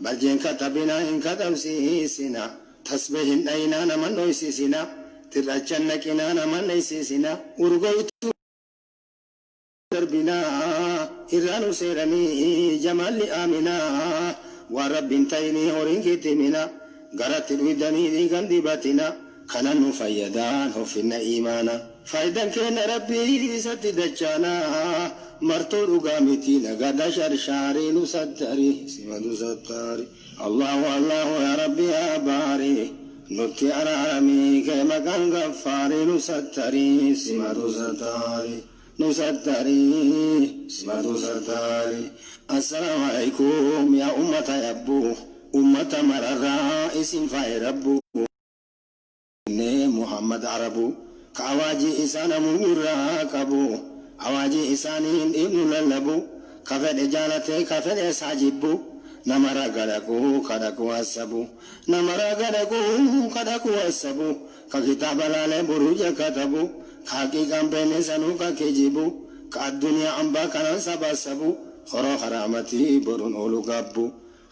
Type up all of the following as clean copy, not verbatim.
Barjeen katabinaa hin katabsiisinaa. Tasbih hin dhayinaa naman dhoysisinaa. Tirracha hin naqinaa naman dheysisinaa. Urgoytuu darbinaa. Irraa nu seeranii jamaalli aaminaa. Waan Rabbi hin tayinii horiin kittiminaa. Garatti dhuydanii dhiigan dibatinaa. Kanan nu fayyadaan hoffinna iimaanaa. Faaydan keenna Rabbii isatti dachaanaa. Martuu dhugaa miti nagada sharshaarii nu sattari simatu sattaari. Allahu Allahu yaa Rabbi yaa baari nutti araaramii kee maqaan gaffaarii nu sattari simatu sattaari nu sattari simatu sattaari. Assalaamu alaikum yaa ummata yabbuu ummata mararraa isin faaye rabbuu. Kennee Muhammad Arabu ka awaajii isaa namuu gurraa qabu awaajii isaanii hin dhiifnu lallabu ka fedhe jaalatee ka fedhes haa jibbu nama raga dhaqu ka dhaqu hassabu nama raga dhaqu ka dhaqu hassabu ka kitaaba laalee buruuja katabu ka haqiiqaan beenne sanuu ka kijibu ka adduniyaa ambaa kanan sabassabu horoo haraamatii borun oolu gaabbu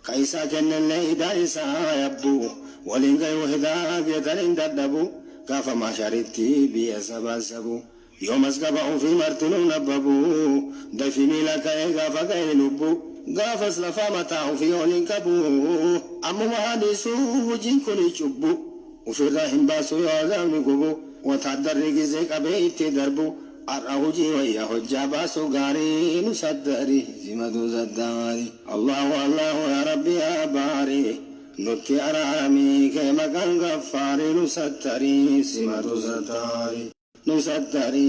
Ka isaa kennellee idaa isaa haa yabbu, waliin gayuu hedaa geetan hin dadhabu, gaafa mahsharitti biyya sabassabu. Yoo mazgaba ufii martinuu nabbabu, dayfi miila ka'ee gaafa gaye lubbu, gaafas lafaa mataa ufii ol hin qabu, ammuma haa dhiisuu hujiin kuni cubbu, ufirraa hin baasu yoo azaabni gubu, wotaaddarri gizee qabee itti darbu, Har'a hujii wayya hojjaa baasu gaarii nu sattari simatu sattaari Allahu Allahu yaa Rabbi yaa baari nutti araaramii kee maqaan gaffaari nu sattari simatu sattaari nu sattari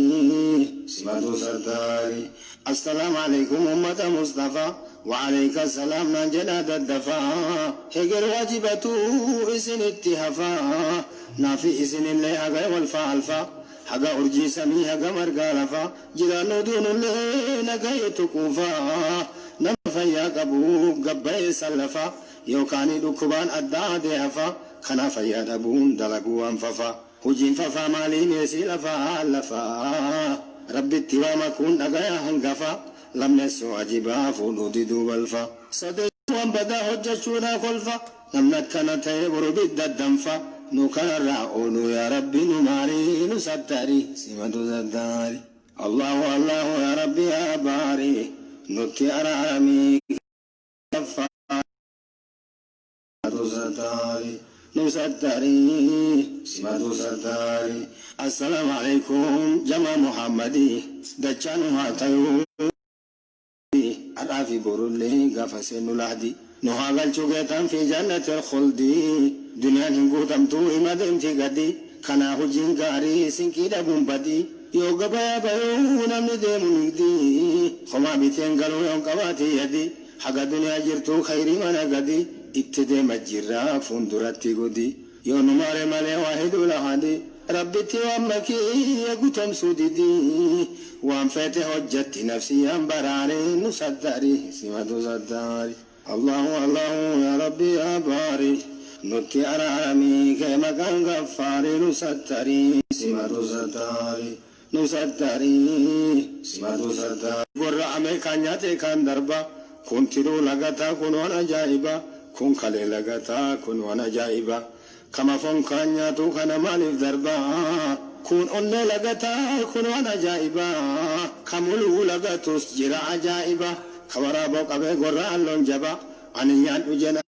simatu sattaari Assalaamu aleykum ummata Mustafa wa aleyka salaam naan jedhaa daddafaa heger waajibatu isinitti hafaa naafi isinillee haga wal faalfaa Haga urjii samii haga margaa lafaa jiraannu duunullee nagayetu quufaa nama fayyaa qabu gabbayee sallafaa yookaanii dhukkubaan addaa adee hafaa kanaa fayyaa dhabuun dalaguu waan fafaa hujiin fafaa maalii meesii lafaa lafaa rabbitti waa makuun dhagayaa hangafaa lammeessoo ajibaa fuudhuu diduu balfaa sadeessoo waan badaa hojjachuudhaa kolfa Namni akkana ta'e boru ibidda danfa nu kanarraa oolu yaa rabbi nu maari nu sattari simatu sattari Allahu Allahu yaa rabbi yaa baari nutti araarami simatu sattari nu sattari simatu sattari Assalaamu alaikum jamaa Muhammadi dachaa nu haa tayuu Har'aa fi borullee gaafa seennu lahdi Nu haa galchu geetaan fi jannatil khuldi Duniyaan hin guutamtuu ima deemti gadi Kanaa hujiin gaarii sinqii dhabuun badi Yoo gabayaa bayuu namni deemu nigdi Homaa biteen galuu yoon qabaate yadi Haga duniyaa jirtuu khayrii mana gadi Itti deema jirra fuunduratti gudi Yoo nu maare malee waahidul ahadi Rabbitti waan makii gutomsuu didi Waan feete hojjatti nafsiyyaan baraari Nu sattari simatu sattari Allahu Allahu yaa Rabbi yaa baari Nutti araaramii kee maqaan gaffaari Nu sattari simatu sattari Nu sattari simatu sattari Gorra'amee kaan nyaatee kaan darba Kun tiruu lagataa kun waan ajaa'iba Kun kalee lagataa kun waan ajaa'iba Kama foon kaan nyaatuu kana maaliif darba Kun onnee lagataa kun waan ajaa'iba Ka muluu lagatus jira ajaa'iba Ka waraaboo qabee gorra'an loon jaba Ani nyaadhu jena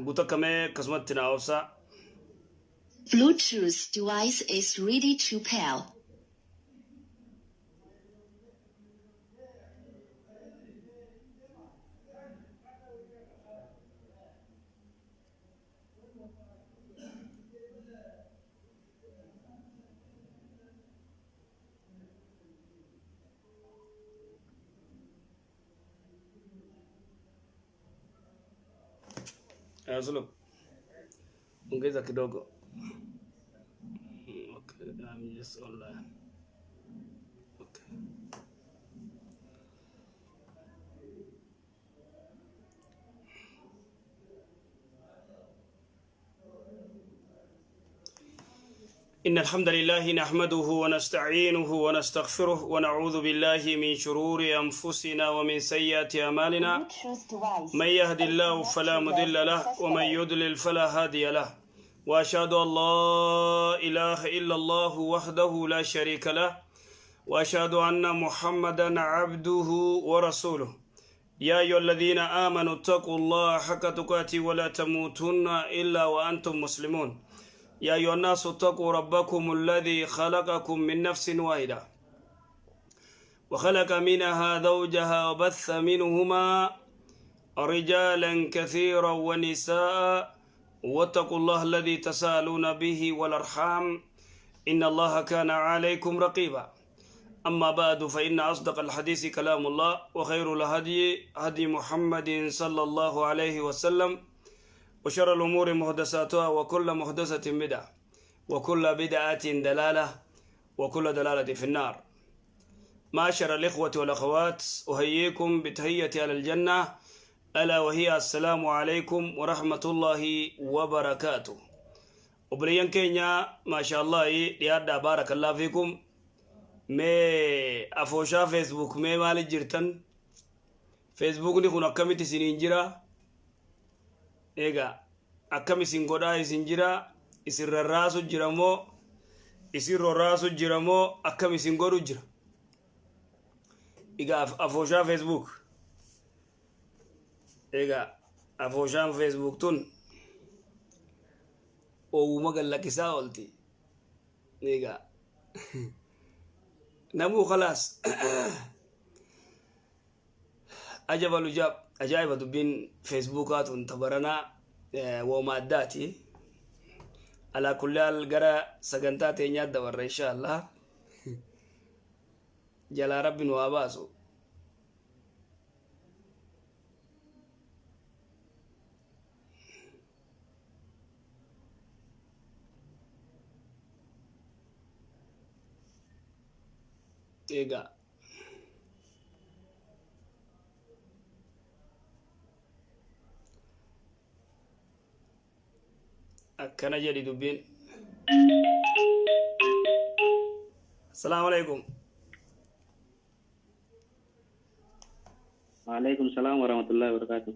Guutuu akkamee akkasumatti naa obsaa. Bluetooth device is ready to pair. Zulu, ongeza kidogo. I'm just online. Okay. إن الحمد لله نحمده ونستعينه ونستغفره ونعوذ بالله من شرور أنفسنا ومن سيئات أعمالنا. Bluetooth device من يهد is الله فلا connected مضل له ومن successfully. يضلل فلا هادي له، وأشهد أن لا إله إلا الله وحده لا شريك له، وأشهد أن محمدا عبده ورسوله. يا أيها الذين آمنوا اتقوا الله حق تقاته ولا تموتن إلا وأنتم مسلمون. يا أيها الناس اتقوا ربكم الذي خلقكم من نفس واحدة وخلق منها زوجها وبث منهما رجالا كثيرا ونساء، واتقوا الله الذي تساءلون به والأرحام إن الله كان عليكم رقيبا. أما بعد، فإن أصدق الحديث كلام الله، وخير الهدي هدي محمد صلى الله عليه وسلم، وشر الأمور محدثاتها، وكل محدثة بدعة، وكل بدعة دلالة، وكل دلالة في النار. معاشر الإخوة والأخوات، أحييكم بتحية أهل الجنة، ألا وهي السلام عليكم ورحمة الله وبركاته. Obboleeyyan keenya, maasha Allah, dhiyaadhaa, baarakallahu fiikum. Mee afooshaa Facebook mee maali jirtan? Facebookni kun akkamitti isiniin jira? Egaa akkam isin godhaa isin jira? Isin rarraasu jira moo, isin rorraasu jira moo, akkam isin godhu jira? Egaa afooshaa Facebook, egaa afooshaan Facebook tun oowwuma gallakkisaa oolti. Egaa namuu khalaas ajaba lujaab ajaa'iba. Dubbiin Facebookaa tun tabaranaa wooma addaati. Alaa kulli haal, gara sagantaa teenyaa dabarra, insha Allah. Jalaa rabbi nu haa baasu. Egaa akkana jedhi dubbiin. Asalaamu alaikum. Waalaikum salam warahmatullahi wabarakatuh.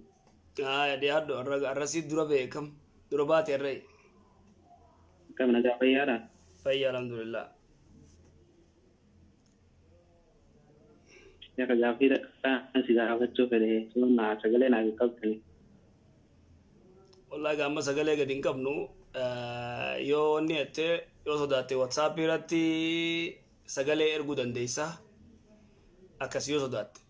Aya, dhiyaadhu. Arrasii dura beekam dura baate arra'i. Akkam, nagaa fayyaadha? Fayya, alhamdulillah. Yaaka gaaffii si gaafachuu fedhe sun sagalee naa qabdani. Wallahi gaamma sagalee gadi hin qabnu. Yoo wanni jette, yoo sodaatte, WhatsApp irratti sagalee erguu dandeessa. Akkas yoo sodaatte,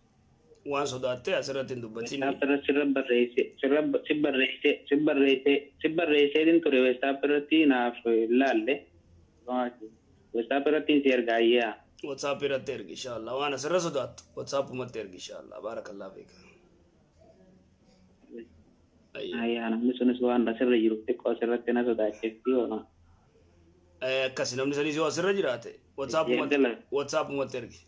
waan sodaatte asirratti hin dubbatin. WhatsApp irratti sirra barreesse, sirra si barreesse, si barreesse, si barreesseetiin ture. WhatsApp irratti naaf hin laalle. WhatsApp irratti si ergaa ayyaa. WhatsApp irratti ergi, inshallah. Waan asirra sodaattu WhatsAppumatti ergi, inshallah. Baarakallah fiika. Ayya. Ayyaa, namni sunis waan asirra jiru xiqqoo asirratti na sodaachifti oona. Akkasi namni sanis yoo asirra jiraate WhatsAppumatti Eegala. WhatsAppumatti ergi.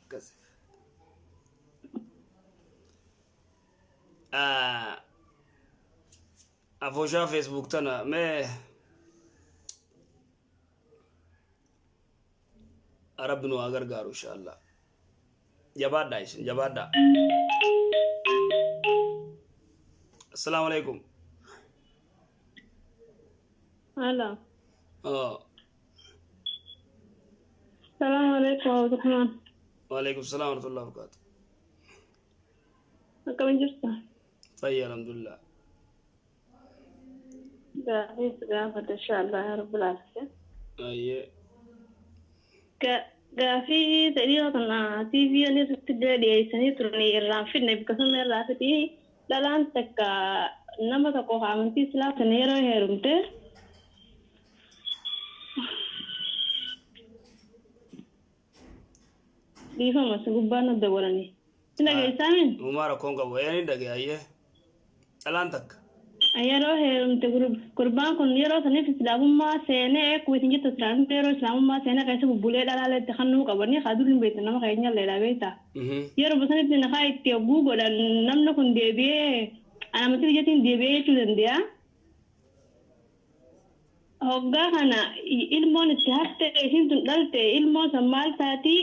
Akkasi. Afooshaa Facebook tana mee rabbi nu haa gargaaru, inshallah. Jabaadhaa, isin jabaadhaa. Assalaamu alaikum. Hello. Oh. Salaamu alaikum Abdurrahman. Waalaikum salaam warahmatullahi wabarakatuh. Akkam jirta? Fayya, alhamdulillah. Gaafii si gaafadha, inshallah ya rabbil alamin. Ayyee. Gaafii dhiyoo tana TV irratti dhiyeessanii turanii irraan fidne akkasuma irraa fidii dhalaan takka nama tokko amantii islaamaa sana yeroo heerumte dhiifama si gubbaan na dawwalanii. Si dhageessaamin? Uumaa rakkoon qabu. Een, hin dhagee, ayyee. Dhalaan takka. Yeroo heerumte gurbaan kun yeroo saniif islaamummaa seenee akkuma isin jettu islaamummaa yeroo islaamummaa seenee keessa bubbulee dhalaalee itti kannuu qabanii haa dur hin beektan nama keenya illee beekta. Yeroo sanitti nakaa itti hogguu godhan namni kun deebi'ee ana amantii biyyattiin deebi'ee jechuu danda'a. Hoggaa kana ilmoon itti hafte isiin tun dhalte ilmoon san maal taati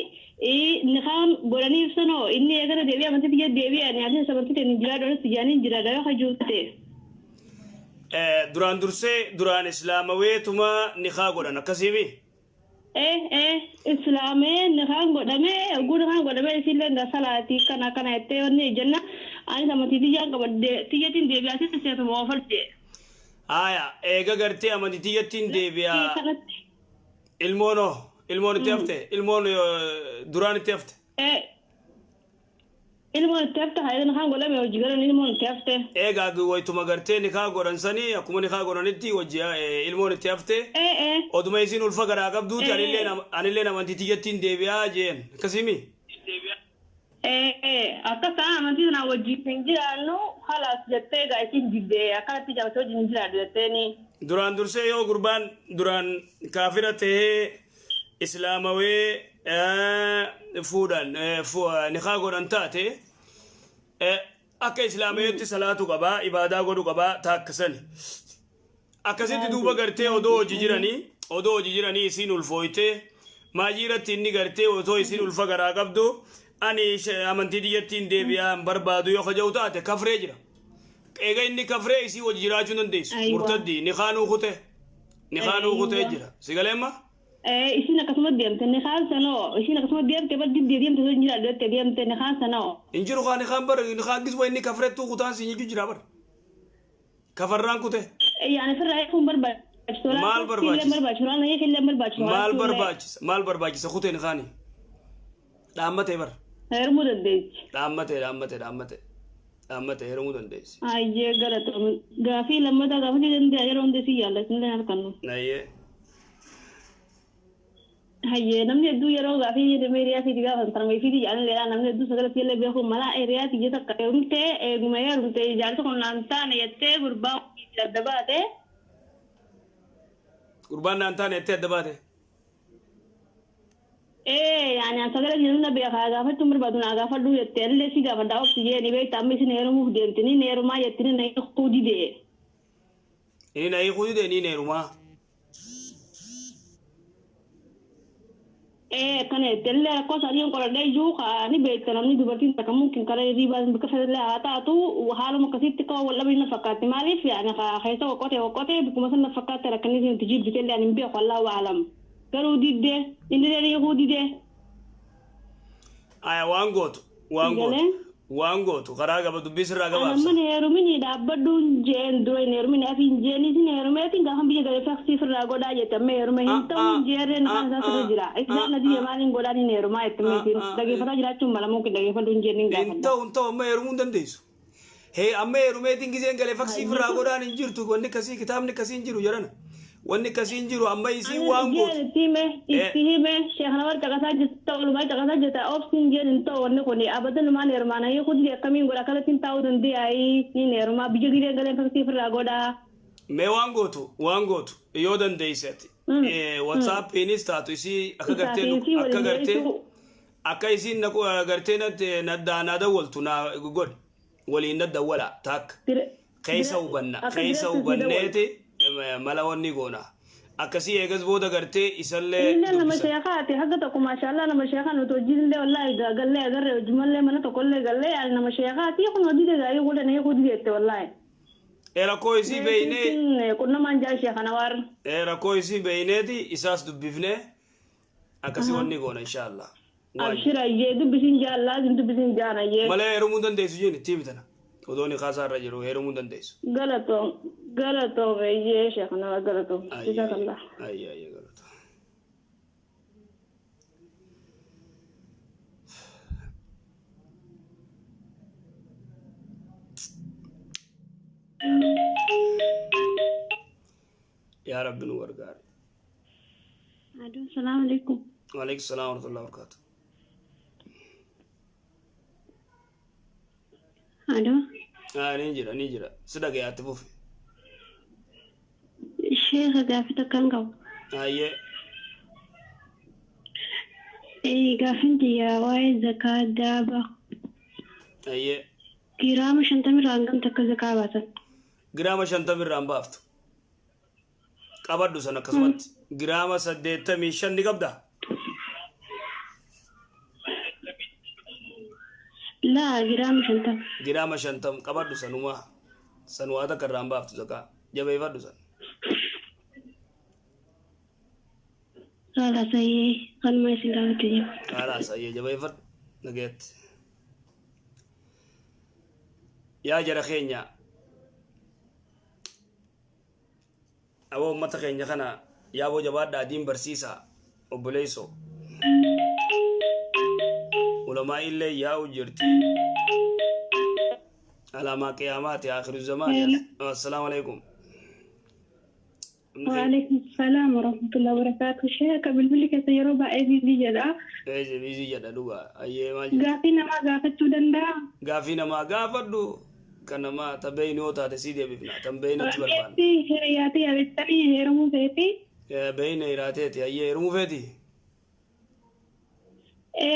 nikaan godhaniif sanoo inni eegala deebi'ee amantii biyya deebi'ee ani anis amantii ta'e jiraadhu anis tijaaniin jiraadha yoo hajuutte. Duraan dursee duraan islaamaweetuma nikaa godhan akkasiimi? Islaamee nikaan godhamee hogguu nikaan godhamee isiillee nga salaatii kana kana jettee wanni jenna anis amantii tiyyaan qabadde tiyyatiin deebi'aa sitti seetuma oofal jee. Haya, eega gartee amantii tiyyattiin deebi'aa Kanatti. Ilmoon hoo? Ilmoon itti hafte? Ilmoon duraan itti hafte? Ilmoon itti hafte haa nikaan godhame hojii galan ilmoon itti hafte. Eegaa waytuma gartee nikaa godhan sanii akkuma nikaa godhanitti wajji ilmoon itti hafte. Oduma isiin ulfa garaa qabduuti anilleen amantii tiyyattiin deebi'aa jeen akkasiimi? Akka ta'an amantii sanaa wajjin hin jiraannu halaas jettee egaa isiin diddee akkanatti jabatee wajjin hin jiraadhu jetteeni. Duraan dursee yoo gurbaan duraan kaafira tahee islaamawee fuudhan nikaa godhan taate akka islaamayeetti salaatu qabaa, ibaadaa godhu qabaa taakkasani. Akkasitti duuba gartee odoo hojii jiranii isiin ulfooytee maajii irratti inni gartee otoo isiin ulfa garaa qabdu ani amantii tiyyattiin deebi'aa hin barbaadu yoo kaja'u taate kafree jira. Eega inni kafree isii wajji jiraachuu hin dandeessu. Murtaddii nikaanuu kute. Nikaanuu kutee jira. Si galeemma? Isiin akkasuma deemte nikaan sanoo isiin akkasuma deemte bar diddee deemte osoo hin jiraadhu jettee deemte nikaan sanoo. Hin jiru kaa nikaan bar nikaan gisuma inni kafrettuu kutaan siin jechuu jira bar. Kafarraan kute. Yaani firraa eeguun barbaachisu. Maal barbaachisa? Barbaachisu. Waan illee barbaachisu. Maal barbaachisa? Maal barbaachisa kutee nikaani? Dhaammatee bar. Heerumuu dandeessi. Dhaammatee, dhaammatee, dhaammatee. Dhaammatee heerumuu dandeessi. Ayyee, galatoomi. Gaafii lammataa gaafachuu danda'a yeroo hundi si jaallattu illee harkannu. Ayyee. Hayyee, namni hedduu yeroo gaafii hiriyaa fiiti gaafatan tarmee fiiti jedhanii leedhaa namni hedduu sagalee illee beeku mala hiriyaa tiyya takka heerumtee eeguma heerumtee ijaarsa kun naan taane jettee gurbaa adda baate. Gurbaan naan taane jettee adda baate. Ee, yaani an sagalee jiru na beekaa gaafachuun barbaadu naa gaafadhu jettee illee si gaafadhaa obsi jeeni beekta amma isin heerumuuf deemtini heerumaa jettini na hiikuu didee. Inni na hiikuu dide inni heerumaa. Ee, akkana jette illee rakkoo isaanii hin qoradhee iyyuu ni beekta namni dubartiin takka mumkin karaa hirriibaa bakka fedhallee haa taatu haaluma akkasitti akka wal dhabanii na fakkaatti maaliif yaani keessa qoqqotee qoqqotee bikkuma san na fakkaatti rakkanni isin itti jibbite illee ani hin beeku allahu aalam garuu diddee inni illee hiikuu didee. Aya, waan gootu waan gootu Galee? Waan gootu karaa gaba dubbii sirraa Ana gabaabsa. mana heerumini dhaabbadhu jeen dura hin heerumini afi hin jeen isin heerumeetiin gaafa biyya galee faksii firraa godhaa jette amma heerume hin ta'u hin jeerree naqaan isaa sirra jira. Isaan na dide maaliin godhaan hin heerumaa jette meetiin dhageeffataa jiraachuun mala mumkin dhageeffadhu hin jeen hin Hin gaafadha. ta'u, hin ta'u, amma heerumuu hin dandeessu. Hee, amma heerumeetiin giseen galee faksii firraa godhaan hin jirtu, wanni akkasii kitaabni akkasii hin jiru jedhana. Wanni akkasii hin jiru amma isiin waan Jeen gootu. itti hime itti hime sheekh nama caqasaa jirta walumaa caqasaa jirta obsiin jeen hin ta'u wanni kun abadan maan heerumaan hiikuu dide akkamiin godha akkanatti hin taa'uu danda'ayi ni heerumaa biyya giseen galee faksii firraa godhaa. Mee waan gootu yoo dandeesse ati. WhatsAppiinis taatu isii akka gartee Isaafi isii akka waliin gartee deebisuu. Akka isiin na gartee na na dawwaltu na godhi waliin na dawwala takka. Keessa hubanna Akka keessa jireetti si hubanneeti mala wanni goona akkasii eegas booda gartee isallee Illee nama dubbisan. sheekaati haga tokko maashaallah nama sheekaa nuti hojiillee wallaahi gallee agarre hojimallee mana tokkollee gallee yaani nama sheekaati kun hojii gaarii godhan eeguu dideette wallaahi. Rakkoo isii beeynee Qunnamaan jaa sheekana waar. Rakkoo isii beeyneeti isaas dubbifnee akkasii wanni goona inshaallah. Abshira iyyee dubbisiin jaallaa sin dubbisiin jaanayyee. Malee heerumuu hin dandeessu jeen itti bitana. Odoo ni kaasaa irra jiru heerumuu hin dandeessu. Galatoom galatoom iyyee sheekana galatoom. Jazakallah. Ayye ayye, galata. Yaa Rabbi nu gargaari. Aduu, salaamu alaikum. Waalaikum salaam wa rahmatullahi wa barakatuh. Aduu. Ah, ni jira, ni jira. Si dhagayaatti fufi. Sheekha gaaffii takka hin qabu. Ayyee. Gaaffiin tiyya waa'ee zakaa daaba. Ayyee. Giraama 50rraa hangam takka zakaa baasan? Giraama 50rraa hin baaftu. Qabadhu san akkasumatti. Giraama 85 ni qabdaa? Laa giraama 50. Giraama 50 qabadhu sanumaa. San waa takka irraa hin baaftu zakaa. Jabeeffadhu san. Haala sayyee kanuma isin gaafachuu jiru. Haala sayyee jabeeffadhu nagayetti. Yaa jara keenya aboo ummata keenya kana yaaboo jabaadhaa diin barsiisaa obboleessoo. Ulamaa illee yaa'u jirti. Alaamaa qiyaamaati akhiru zamaani. Assalaamu alaikum. Waalaikum salaam warahmatullahi wabarakatuh. Sheekh bilbilli keessa yeroo baay'ee biizii jedha. Eeje biizii jedha dhugaa. Ayyee maal jedha? Gaaffii namaa gaafachuu danda'a? Gaaffii namaa gaafadhu kan namaa ta beeynu yoo taate sii deebifna. Tan beeynetti barbaanna. Keessi hiriyaatii yaadattanii heerumuu feeti. Beeyne hiraateeti. Ayyee heerumuu feeti?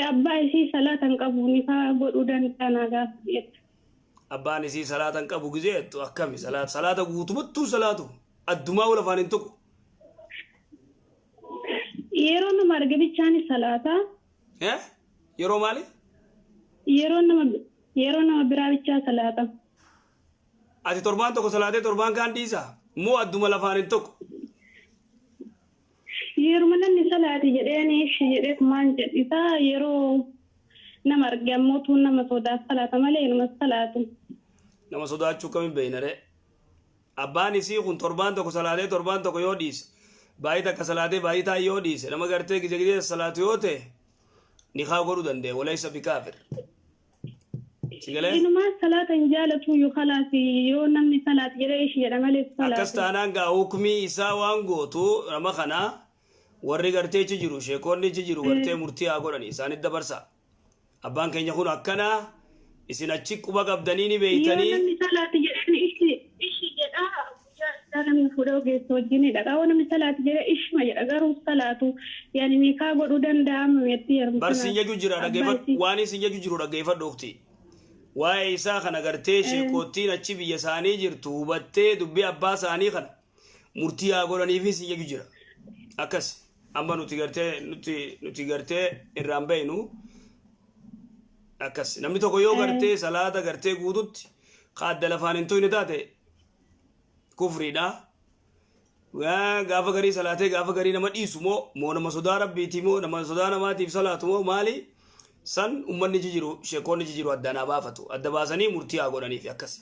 Abbaa isii salaata hin qabu nikaa godhuu danda'a naa gaafa jettu. Abbaan isii salaata hin qabu gizee jettu akkami salaata salaata guutumattuu salaatu addumaa wal afaan hin tuqu. Yeroo nama arge bichaan salaata. Eh? Yeroo maali? Yeroo nama biraa bichaa salaata. Ati torbaan tokko salaatee torbaan kaan dhiisa? Moo adduma lafaan hin tuqu? Yeruma namni salaati jedheen ishi jedhee maan jedhisaa yeroo nama arge ammoo tuun nama sodaaf salaata malee inuma salaatu. Nama sodaachuu kamiin beeyna ree? Abbaan isii kun torbaan tokko salaatee torbaan tokko yoo dhiise, baay'ee takka salaatee baay'ee taa yoo dhiise, nama gartee gizee gizee salaatu yoo ta'e nikaa godhuu dandeenya. Walaysa bikaafir. Si galee? Inumaa salaata hin jaalatu yoo khalaas yoo namni salaati jedhee ishi jedha malee Akkas salaatu. taanaan gaa hukmii isaa waan gootu nama kana warri gartee achi jiru sheekonni achi jiru gartee murtii haa godhani isaanitti dabarsa. Abbaan keenya kun akkana isin achi quba qabdanii ni Yoo beeytanii. namni salaati jedheen ishi ishi jedha guyyaa isaa namni fuudhee ogeessa wajjin dhaqa. Yoo namni salaati jedhee ishuma jedha garuu salaatu yaani nikaa godhuu danda'ama jetti yeroo Bar sin jechu jira abbaa dhaggeeffadhu isii. waan isin jechu jiru dhaggeeffadhu ukti. Waa'ee isaa kana gartee sheekottiin achi biyya isaanii jirtu hubattee dubbii abbaa isaanii kana murtii haa godhaniifi sin jechu jira. Akkas amma nuti gartee nuti gartee irraan beeynu akkas namni tokko yoo gartee salaata gartee guututti kaadda lafaan hin tuyne taate kufriidha. Gaafa garii salaatee gaafa garii nama dhiisu moo nama sodaa rabbiiti moo nama sodaa namaatiif salaatu moo maali san ummanni jijiru sheekonni jijiru addaan haa baafatu adda baasanii murtii haa godhaniif akkas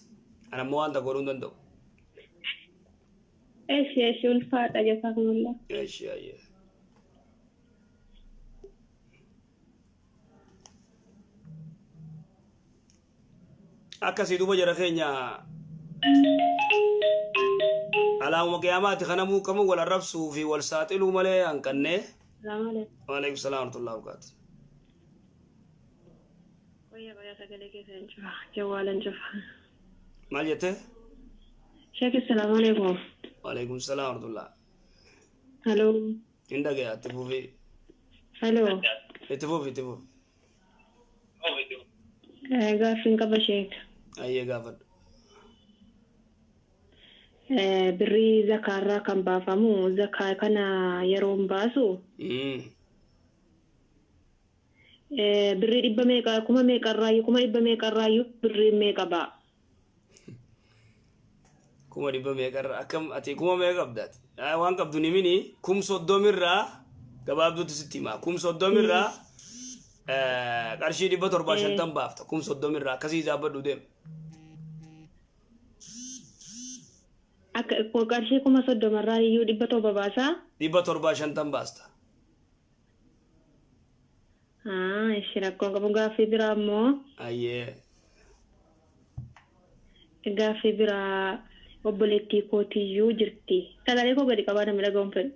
ana ammoo waan tokko godhuu hin danda'u. Eshi eshi ulfaadha jazakumullah. Eshi ayyee. Akkasii duuba jara keenya alaamuma qiyaamaati kanamuu kamuu wal arrabsuu fi wal saaxiluu malee hanqannee. Salaamu alaikum. Waalaikum salaam warahmatullahi wabarakatuh. Qoyya qoyya sagalee keessa hin cufa. Jawwaala hin cufa. Maal jette? Sheek salaamu alaikum. Waalaikum salaam warahmatullah. Haloo. Hin dhagaya itti fufi. Haloo. Itti fufi itti fufi. Gaaffiin qaba sheek. Ayyee gaafadhu. Birrii zakaarraa kan baafamu zakaa kana yeroon baasu birrii dhibba meeqa kuma meeqarraayyuu kuma dhibba meeqarraayyuu birriin meeqa ba'a? Kuma dhibba meeqarra akkam ati kuma meeqa qabdaati? Waan qabdu ni mini 30,000rraa gabaabduutti sitti hima. 30,000rraa qarshii 750 baafta. 30,000rraa akkasii dhaabbadhu deema. Akka qarshii 30,000rraa iyyuu 700 baasaa? 750 baasta. Ishi rakkoon qabu gaaffii biraa immoo Ayyee. Gaaffii biraa obboleettii kootiyyuu jirti. Sagalee koo gadi qabaa namni dhaga'uun fedhu.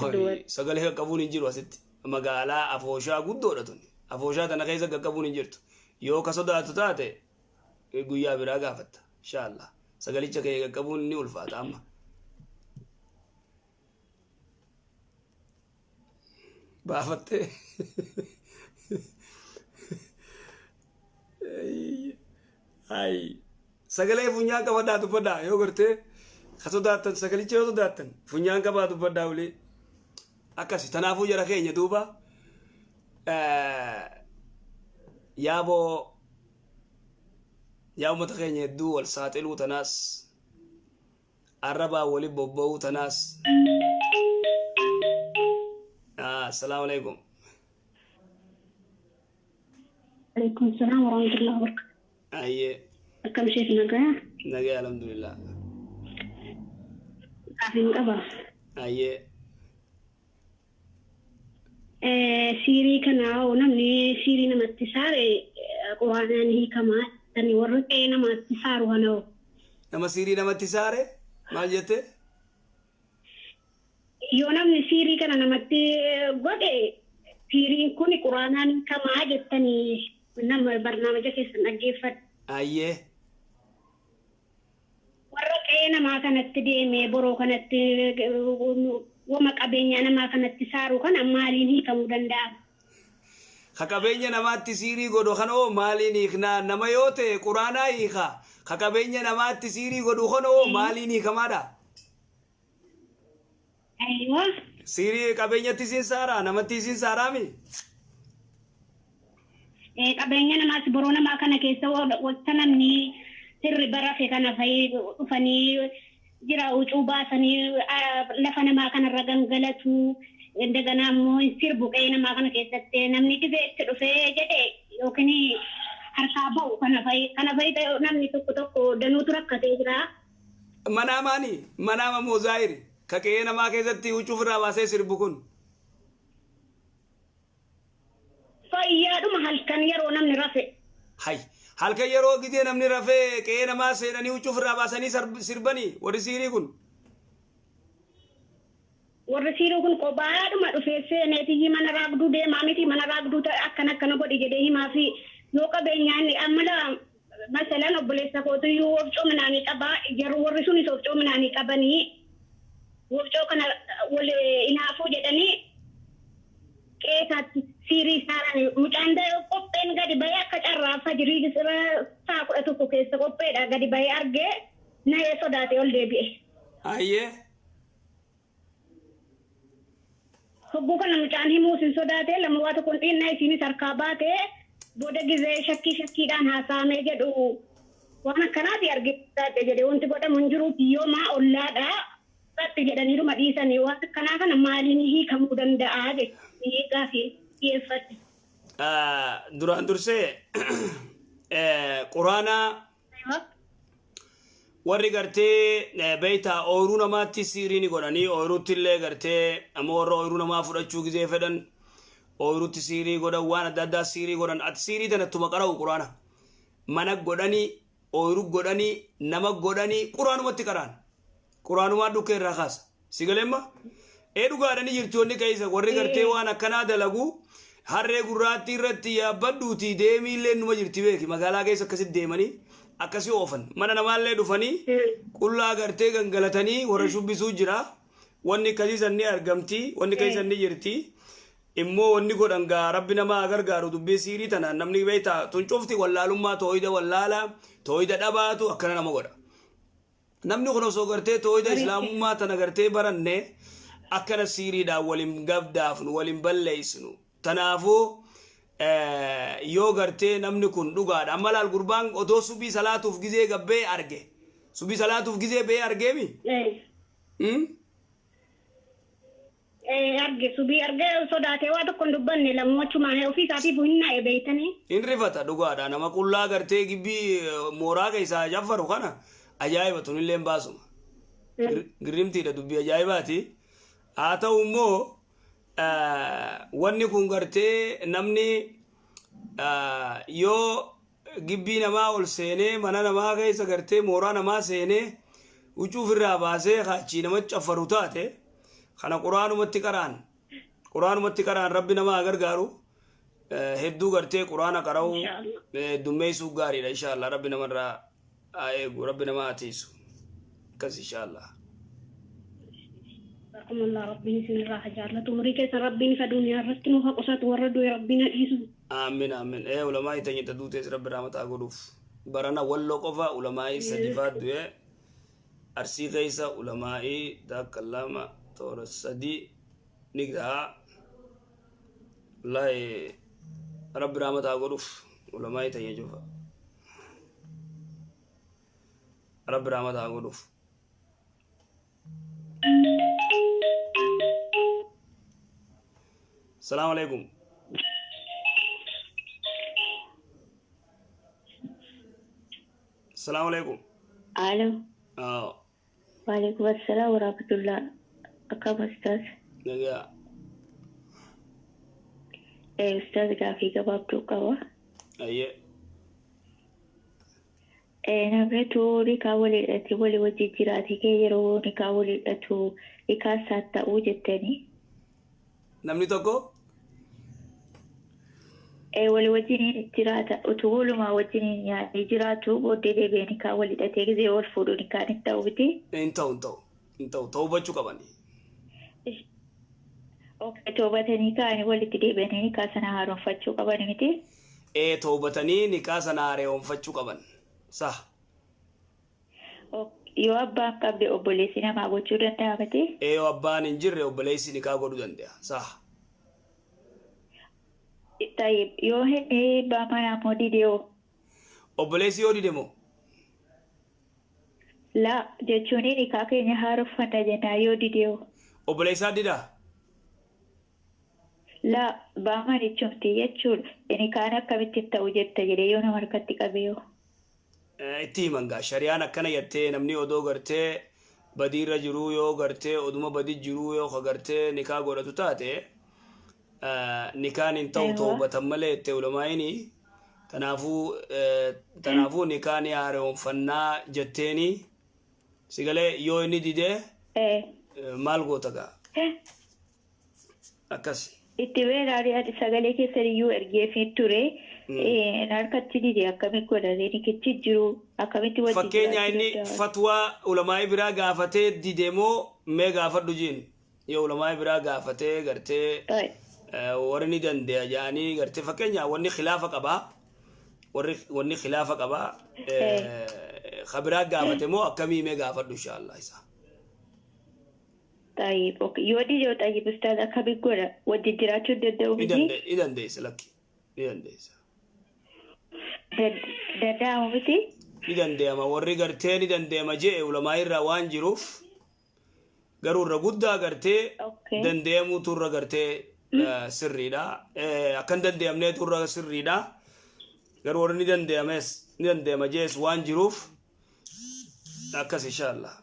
Hoi, sagalee qaqqabuun hin jiru asitti. Magaalaa Afooshaa guddoodha tuni. Afooshaa tana keessa qaqqabuun hin jirtu. Yoo ka sodaattu taate guyyaa biraa gaafatta. Inshaallah. Sagalicha kee qaqqabuun ni ulfaata amma. Baafattee. Ay. Sagalee funyaan qabadhaa dubbadhaa yoo gartee ka sodaattan sagalicha yoo sodaattan funyaan qabaa dubbadhaa ulee. Akkasi tanaafuu jara keenya duuba yaaboo yaa uummata keenya hedduu wal saaxiluu tanaas arrabaa wali bobba'uu tanaas. Assalaamu alaikum. Alaikum salaam wa rahmatullahi wa barakatuh. Ayyee. Akkam sheek, nagaa? Nagaa, alhamdulillah. Gaafiin qaba. Ayyee. Siirii kana hoo namni siirii namatti saare quraanaan hiikamaa jedhanii, warra qe'ee namaatti saaru kana hoo? Nama siirii namatti saare maal jette? Yoo namni siirii kana namatti godhe, siiriin kun quraanaan hiikamaa jettanii nama barnaamaja keessan dhaggeeffadha. Ayyee. Warra qe'ee namaa kanatti deemee boroo kanatti wama qabeenyaa namaa kanatti saaru kana maaliin hiikamuu danda'a? Ka qabeenya namaatti siirii godhu kana hoo maaliin hiiknaa? Nama yoo ta'e quraanaa hiika. Ka qabeenya namaatti siirii godhu kana hoo maaliin hiikamaadha? Aywa. Siirii qabeenyatti isiin saaraa, namatti isiin saaraami? Qabeenya namaas boroo namaa kana keessa wanta namni hirriba rafe kana fa'i dhufanii jira, huccuu baasanii lafa namaa kanarra gangalatu. Indaganaa immoo hin sirbu qe'ee namaa kana keessatti. Namni dhibee itti dhufee jedhe yookiin harkaa ba'u kana fa'i kana fa'i ta'e, namni tokko tokko danuutu rakkatee jira. Manaamaani manaama moo zaahiri ka qe'ee namaa keessatti huccuu ofirraa baasee sirbu kun? Fayyaadhuma halkan yeroo namni rafe. Hay, halkan yeroo gizee namni rafee qe'ee namaa seenanii huccuu ofirraa baasanii sirbanii warri siirii kun? Warri siirii kun kophaadhuma dhufee seeneetiyyi mana raagduu deemaa miti, mana raagduu akkana akkana godhi jedhee himaa fi yoo qabeenyaan amma masalan obboleessa kootuyyuu wofcoo minaanii qabaa, jaruu warri sunis wofcoo minaanii qabanii, wofcoo kana wal inaafuu jedhanii qe'eesaatti siirii saaraan mucaan qopheen gadi bahee akka carraa fajirii sa'a 11 keessa qopheedha gadi bahee argee nahee sodaatee ol deebi'e. Ayyee. Hogguu kana mucaan himuus hin sodaate, lama waa tokko hin xiinna, isiinis harkaa baate. Booda gizee shakkii shakkiidhaan haasa'amee jedhu waan akkanaati argee sodaadhe jedhe, wanti godhamu hin jiru, biyyoomaa ollaadha irratti jedhaniiruma dhiisanii. Waan akkanaa kana maaliin hiikamuu danda'a jechuun gaafii dhiyeeffadhe. Duraan dursee quraanaa warri gartee beeytaa ooyiruu namaatti siirii ni godhanii, ooyiruutti illee gartee ammoo warra ooyiruu namaa fudhachuu gizee fedhan ooyiruutti siirii godhan, waan adda addaa siirii godhan. Ati siirii tana ittuma qara'u, quraana mana godhanii, ooyiruu godhanii, nama godhanii, quraanumatti qara'an, quraanumaa dhukkee irraa kaasa. Si galeemma ee dhugaadhani jirti. Wanni keessa warri gartee waan akkanaa dalagu harree gurraattii irratti yaabbadhuutii deemii illee numa jirti, beeki. Magaalaa keessa akkasitti deemanii akkasii oofan, mana namaallee dhufanii qullaa gartee gangalatanii warra shubbisuu jira. Wanni akkasii san ni argamti, wanni akkasii san ni jirti. Immoo wanni godhan gaa rabbi nama haa gargaaru. Dubbii siirii tana namni beektaa tun cufti wallaalummaa, tooyida wallaalaa, tooyida dhabaatu akkana nama godha. Namni kun osoo gartee tooyida islaamummaa tana gartee baranne akkana siiriidhaan waliin gabdaafnu, waliin balleessinu. Tanaafuu yoo gartee namni kun dhugaadha. Amma laal, gurbaan otoo subii salaatuuf gizee gabbee arge. Subii salaatuuf gizee ba'ee argeemi? Arge, subii arge, sodaatee waa tokko hin dubbanne, lammuu achumaan ofii isaatiif hin na'e beeytanii. In rifata, dhugaadha. Nama qullaa gartee gibbii mooraa keessaa jaffaru kana ajaa'iba, tunillee hin baasuma. Girrimtiidha, dubbii ajaa'ibaati. Haa ta'u immoo wanni kun gartee namni yoo gibbii namaa ol seenee, mana namaa keessa gartee mooraa namaa seenee huccuu ofirraa baasee kaachii nama caffaru taate, kana quraanumatti qaraan, quraanumatti qaraan, rabbi nama haa gargaaru. Hedduu gartee quraana qara'uu heddummeessuu gaariidha, inshaallah. Rabbi namarraa haa eegu, rabbi nama haa tiisu, akkas, inshaallah. Jazakumullah rabbiin isinirraa haa jaallatu. Umurii keessan rabbiin ifa duniyaa irratti nuuf haa qusatu warra du'e rabbiin haa dhiisu. Aamin aamin. Ee ulamaa'ii teenya ta duutees rabbi rahmata haa godhuuf. Barana walloo qofa ulamaa'ii sadi faa du'e. Arsii keessa ulamaa'ii takka lama toora sadi ni ga'a. Wallaahi rabbi rahmata haa godhuuf ulamaa'ii teenya cufa. Rabbi rahmata haa godhuuf. Salaamu alaikum. Salaamu alaikum. Alo, Aa, waalaikum assalam warahmatullah. Akkam ustaaz? Nagaa. Ustaaz gaafii gabaabduu qaba. Ayyee. Namni utuu nikaa walii hidhatee walii wajjin jiraate kee yeroo nikaa walii hidhatu nikaa isaan ta'uu jettanii. Namni tokko Walii wajjin jiraata utuu walumaa wajjin nyaatee jiraatu booddee deebi'ee nikaa walii hidhatee gisee wal fuudhu nikaan hin ta'u miti. Hin ta'u hin ta'u hin ta'u tawbachuu qabani. Okay, toobatanii ka'anii walitti deebi'anii nikaa sana haaromfachuu qaban miti. Ee tawbatanii nikaa sana haaromfachuu qaban. Sah. Yoo abbaan qabde obboleessi namaa gochuu danda'a miti. Ee yoo abbaan hin jirre obboleessi nikaa godhuu danda'a. Sah. Tayyib yoo inni abbaa manaa immoo dide hoo? Obboleessi yoo dide moo? Laa jechuun nikaa keenya haaromfanna jennaan yoo dide hoo? Obboleessaa didaa? Laa abbaa manichumti jechuudha. Nikaan akkamitti hin ta'u jetta jedhee yoo nama harkatti qabe hoo? Itti himan gaa shari'aan akkana jettee namni odoo gartee badiirra jiruu yoo gartee oduma badi jiruu yoo ka gartee nikaa godhatu taate nikaan hin ta'u Aywa. tawbatan malee jette ulamaa'ini tanaafuu tanaafuu nikaa ni haaromfannaa jetteeni si galee yoo inni didee maal goota gaa akkas. Itti beeraari ani sagalee keessan iyyuu ergeefii ture. Harkatti dide akkamitti godhatee nikichi jiru akkamitti wajjin Fakkeenya jiraachuu inni danda'a? fatwaa ulamaa'ii biraa gaafatee dide moo mee gaafadhu jiin yoo ulamaa'ii biraa gaafatee gartee warri ni dande'a jedhanii gartee fakkeenya wanni khilaafa qabaa warri wanni khilaafa qabaa ka biraa gaafate moo akkamii mee gaafadhu inshaallah isa. Tayyib, okay. Yoo dide tayyib ustaaz akkamitti godha? Wajjin jiraachuu hin danda'u Ni miti? danda'e ni dandeessa lakki ni dandeessa. Danda'amu miti? Ni dandeema warri gartee ni dandeema je'e ulamaa irraa waan jiruuf garuu irra guddaa gartee Okay. dandeemuutu irra gartee sirriidha. Akka hin dandeemneetu irra sirriidha. Garuu warri ni dandeemes ni dandeema jees waan jiruuf akkas inshaallah.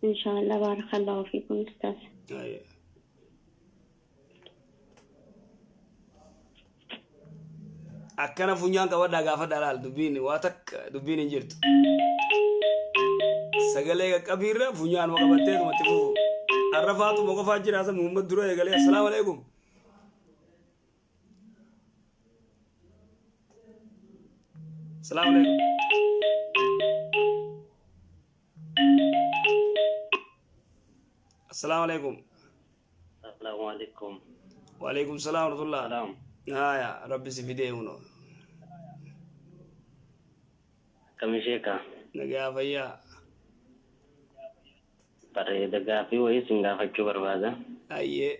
Inshallah barakallahu fiikum ustaaz. Aye. Akkana funyaan qabadhaa gaafadhaa laal dubbiin waa takka dubbiin hin jirtu. Sagalee qaqqabiirra funyaanuma qabattee tumatti fufu. Arra faatuma qofaa jira asa Muhammad dura eegalee assalaamu alaikum. Assalaamu alaikum. Assalaamu alaikum. Assalamu alaikum. Wa alaikum salaam wa rahmatullah. Salam. Haya rabbi si fidee hunoo. Akkam sheeka? Nagaa fayyaa. Bareeda gaafii wayii sin gaafachuu barbaada. Ayyee.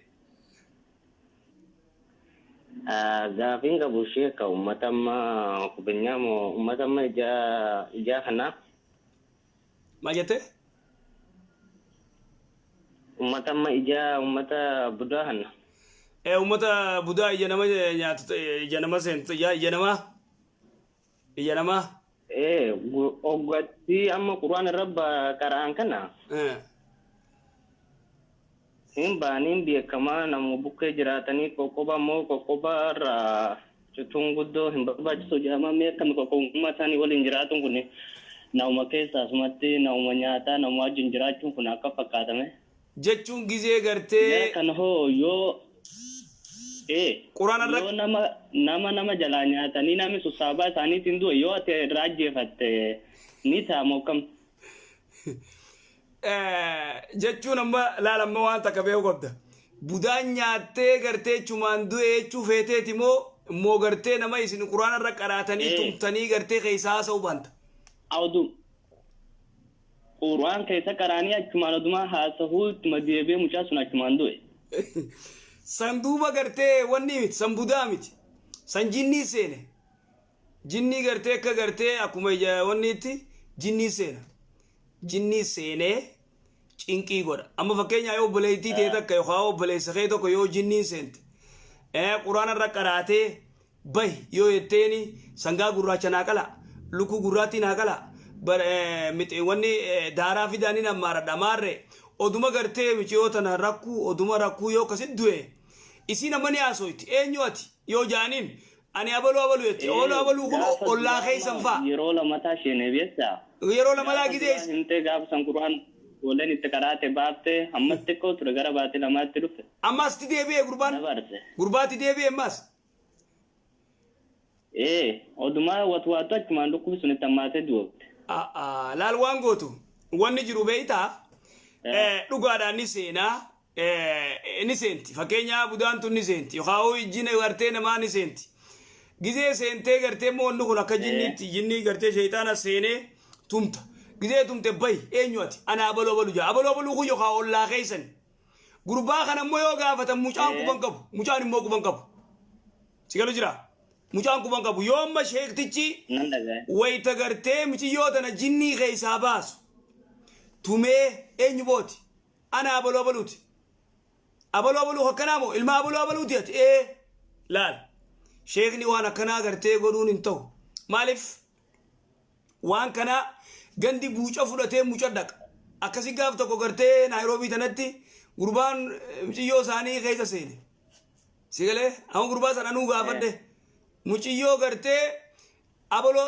Gaafiin qabu sheeka uummata amma kubinyaa moo uummata amma ijaa ijaa kana Maal jette? Uummata amma ijaa uummata budaa kana Ee uummata budaa ija nama nyaatu ija nama seentu ija ija namaa ija namaa. Ee oggatti amma quraan irra qara'an kana hin ba'aniin beekamaa nama bukkee jiraatanii qoqqoba immoo qoqqoba irraa cituun guddoo hin barbaachisu jedhama mee akkami qoqqobummaa isaanii waliin jiraatuun kun nama keessa asumatti nama nyaataa nama wajjin jiraachuun kun akka fakkaatame. Jechuun gizee gartee. Jara kana hoo yoo ee Quraana irra. yoo nama nama nama jalaa nyaatanii namni sassaabaa isaaniitiin du'e yoo ati irraa ajjeefatte ni ta'a moo akkam? Jechuun amma laal, amma waan takka beekuu qabda. Budaan nyaattee gartee chumaan du'e jechuu feeteeti moo immoo gartee nama isin quraana irra qaraatanii tumtanii gartee keessaa haasa'uu baanta? Awdu Qur'aan keessa qaraanii achumaan odumaa haasahuu ittuma deebi'ee mucaa sun achumaan du'e. San duuba gartee wanni miti, san budaa miti. San jinnii seene. Jinnii gartee akka gartee akkuma ija wanniitti jinnii seena. Jinnii seenee cinqii godha. Amma fakkeenyaa yoo obboleettii tee takka yookaan obboleessa kee tokko yoo jinniin seente, quraana irra qaraatee bahi yoo jetteeni, sangaa gurraacha naa qala, lukkuu gurraattii naa qala, wanni daaraa fidaa ni nammaaradha maarre, oduma gartee miciyoo tana rakkuu oduma rakkuu yoo akkasit du'e, isiin amma ni haasoyti. Eenyu ati yoo jaaniin, ani abaluu abaluu jetti. Abaluu abaluu kun Gaafa ollaa duraa keessan fa'a. Yeroo lamataa isheen beektaa? Yeroo lamataa Gaafa gizee duraa himtee, gaafa san qur'aan ijoolleen itti qaraate baaftee, ammas xiqqoo ture, gara baatee lamaatti dhufe. Ammas itti deebi'e gurbaan. Dabarse. Gurbaatti deebi'e ammas. Ee, odumaa watwaattu achumaan dhukkubni sun itti hammaatee du'oofte. Laal, waan gootu wanni jiru beeytaa, dhugaadhaan ni seenaa, ni seenti. Fakkeenyaa budaan tun ni seenti yookaan ijji gartee namaa ni seenti. Gizee seentee gartee immoo wanni kun akka jinniitti, jinnii gartee sheeyxaana seenee tumta. Gizee tumte, bahi, eenyu ati? Ana abaluu abaluu jaa. Abaluu abaluu kun yookaan ollaa keessan. Gurbaa kana immoo yoo gaafatan, mucaan quban qabu, mucaan immoo quban qabu. Si galu jira, mucaan quban qabu. Yoo amma sheektichi Nan dhagaye. wayita gartee miciyyoo tana jinnii keessaa baasu tumee, eenyu booti? Ana abaluu abaluuti. Abaluu abaluu akkanaa moo ilma abaluu abaluuti ati? Ee. Laal, sheekni waan akkanaa gartee godhuun hin ta'u. Maaliif? Waan kana gandi buuca fudhatee muca dhaqa. Akkasi gaaf tokko gartee Naayiroobii tanatti gurbaan muciyyoo isaanii keessa seene. Si galee? Amma gurbaa sana anuu gaafadhe. Muciyyoo gartee abaloo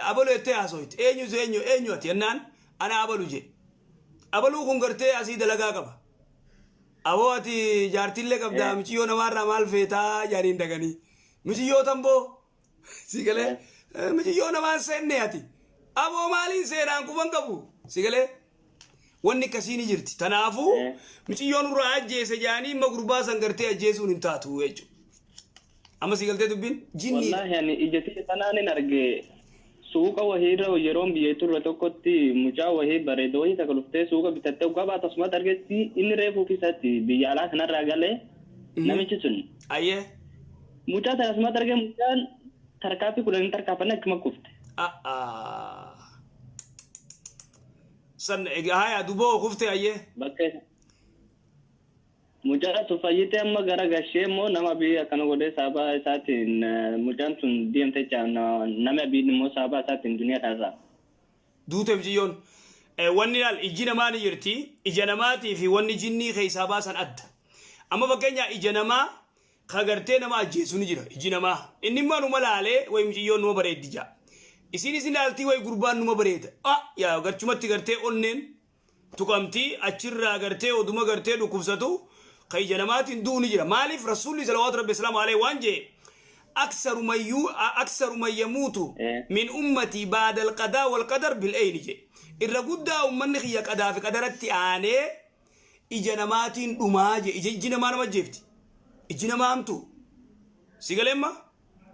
abaloo jettee haasoyti. Eenyu eenyu eenyu ati jennaan, ana abalu je. Abaluu kun gartee asii dalagaa qaba. Aboo, ati jaartiillee qabdaa, muciyyoo namaarraa maal feetaa jaaniin dhaqanii. Muciyyoo tamboo si galee, muciyyoo namaan seenne ati. Aboo, maaliin seenaan quban qabu, si galee? Wanni akkasii ni jirti. Tanaafuu muciyyoon irraa ajjeese jaanii imma gurbaa san gartee ajjeesuun hin taatu jechuudha. Amma si galtee dubbiin jinniidha. Wallaahi, ani ija tiyya tanaan hin arge. Suuqa wahiirra yeroon biyya turre tokkotti mucaa wahii bareeda wahii takka dhuftee suuqa bitattee waggaa baatu asumatti argetti. Inni reefuu keessatti biyya alaa kanarraa galee namichi sun. Mucaa sana asumatti argee, mucaan tarkaaffii 10 hin tarkaanfanne, achuma kufte. San egaa haya duboo kufte, ayyee. Bakka isa. Mucaa sun fayyitee amma gara gashee immoo nama abii akkana godhee sababa isaatiin mucaan sun deemte jecha, nama abiin immoo sababa isaatiin duniyaa kanarraa. Duute mucayyoon. Wanni ilaal, ijji namaa ni jirti. Ija namaatii fi wanni jinnii keessaa baasan adda. Amma fakkeenyaa ija namaa ka gartee nama ajjeesu ni jira. Ijji namaa. Inni immoo numa laalee, wayi mucayyoon numa bareeddi jaa. Isiin isin laaltii, wayi gurbaan numa bareeda. Ah, yaa garchumatti gartee onneen tuqamtii, achirraa gartee oduma gartee dhukkubsatu ka ija namaatiin du'u ni jira. Maaliif? Rasuulli salawaatu rabbi salaamu alayhi waan jee, aksaru man yu aksaru man yamuutu min ummatii ba'da alqadaa wal qadar bil eyni jee. Irra guddaa ummanni kiyya qadaa fi qadaratti aanee ija namaatiin dhumaa jee. Ija, ijji namaa nama jeefti. Ijji namaa hamtu. Si galeemma?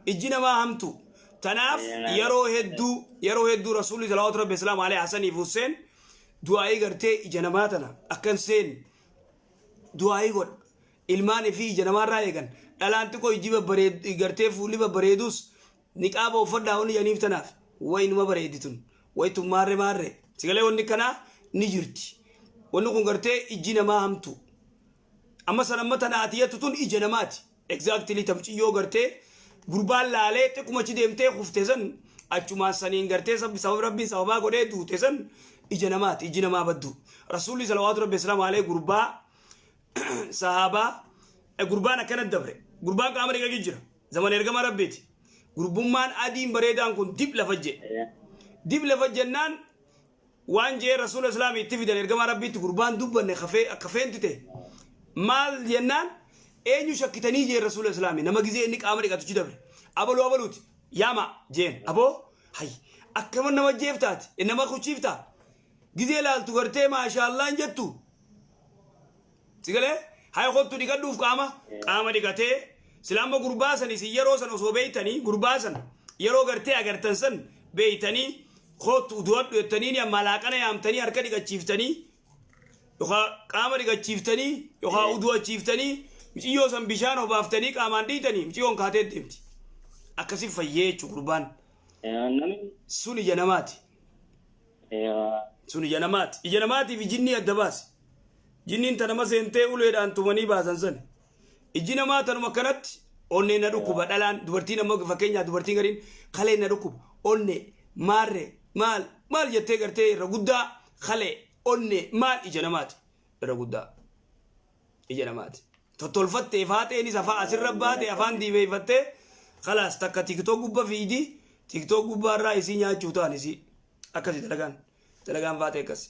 Ijji namaa hamtu. Tanaaf yeroo hedduu Rasuulli salawaatu rabbi salaamu alayhi Hasanii fi Hussein du'aa'ii gartee ija namaa tana akkan seen du'aa'ii godha. Ilmaan fi ija namaarraa eegan. Dhalaan xiqqoo ijji babbareed gartee fuulli babbareedus niqaaba uffadhaa wanni jedhaniif tanaaf. Wayi numa bareeddi tun. Wayi tun maarre maarre. Sigalee, wanni kanaa ni jirti. Wanni kun gartee ijji namaa hamtu. Amma san amma tana ati jettu tun ija namaati. Exactly, tamciyyoo gartee gurbaan laalee xiqquma achi deemtee kufte san, achumaan saniin gartee sababa rabbiin sababaa godhee duute san ija namaati. Ijji namaa baddu. Rasuulli salawaatu rabbi islaamu alee gurbaa sahaabaa, gurbaan akkana dabre. Gurbaan qaama dhiqaa jira. Zaman ergama rabbiiti. Gurbummaan adiin bareedaan kun dib lafa jee. Dib lafa jennaan waan jee rasuula islaamii itti fidan ergamaa rabbiitti, gurbaan dubbanne kafee akka feenti ta'e. Maal jennaan, eenyu shakkitanii jee rasuula islaamii, nama gizee inni qaama dhiqatuchi dabre. Abaluu abaluuti. Yaama jeen, aboo hay akkama nama jeeftaati, nama kuchiiftaa. Gizee laaltu gartee maashaallaan jettu. Si galee? Haya kottu dhiqadhuuf qaama. Qaama dhiqatee sila amma gurbaa san isin yeroo san osoo beeytanii gurbaa san yeroo gartee agartan san beeytanii kottu du'adhu jettanii ni amma laaqana yaamtanii harka dhiqachiiftanii yookaan qaama dhiqachiiftanii yookaan udu'achiiftanii miciyyoo san bishaan obaaftanii qaamaan dhiitanii miciyyoon kaatee deemti. Akkasi fayyee jechuudha gurbaan. Namni Sun ija namaati. Sun ija namaati. Ija namaatiif jinnii adda baasi. Jinniin ta nama seentee uleedhaan tumanii baasan sani. Ijji namaa tanuma akkanatti onnee na dhukkuba dhalaan dubartiin amma fakkeenyaaf dubartiin gariin kalee na dhukkuba onnee maarree maal maal jettee gartee irra guddaa kalee onnee maal ija namaati irra guddaa ija namaati. Tottolfattee faaxeenis afaan asirra baate afaan diimeeffattee kalaas takka tiktok gubba fiidi tiktok gubbaarraa isii nyaachuu ta'an isii akkasi dalagaan dalagaan faaxee akkasi.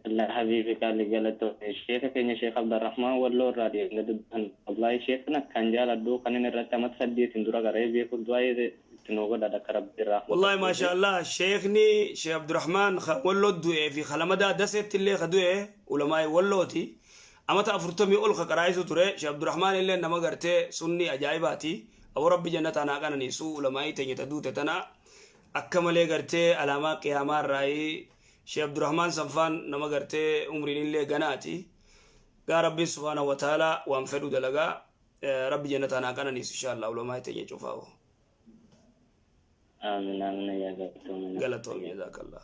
Allah habibi qaali galatoome. Sheeka keenya Sheekh Abdurrahmaan Walloo irraa deemnee dubban. Wallahi sheekana kan jaaladhu kan inni irratti amata saddeetiin dura garee beeku du'aa itti nuu godha akka rabbi irraa Wallahi maasha Allah sheekni Sheekh Abdurrahmaan ka walloo du'ee fi kalamadaa daseetti illee ka du'e ulamaa'ii wallooti. Amata 40 ol ka qaraa'isu ture Sheekh Abdurrahmaan illee nama gartee sunni ajaa'ibaati. Aboo rabbi jannataan haa qananiisu ulamaa'ii teenya ta duute tana akka malee gartee alaamaa qiyaamaa irraayii Sheekh Abdurrahmaan Sanfaan nama gartee umriin illee ganaati. Gaa rabbiin subhaanahu wa ta'ala waan fedhu dalagaa. Rabbi jannataan haa qananiisu insha Allah ulamaa'ii teenya cufaa'u. Aamin aamin yaa galatoome. Galatoomi jazaakallah.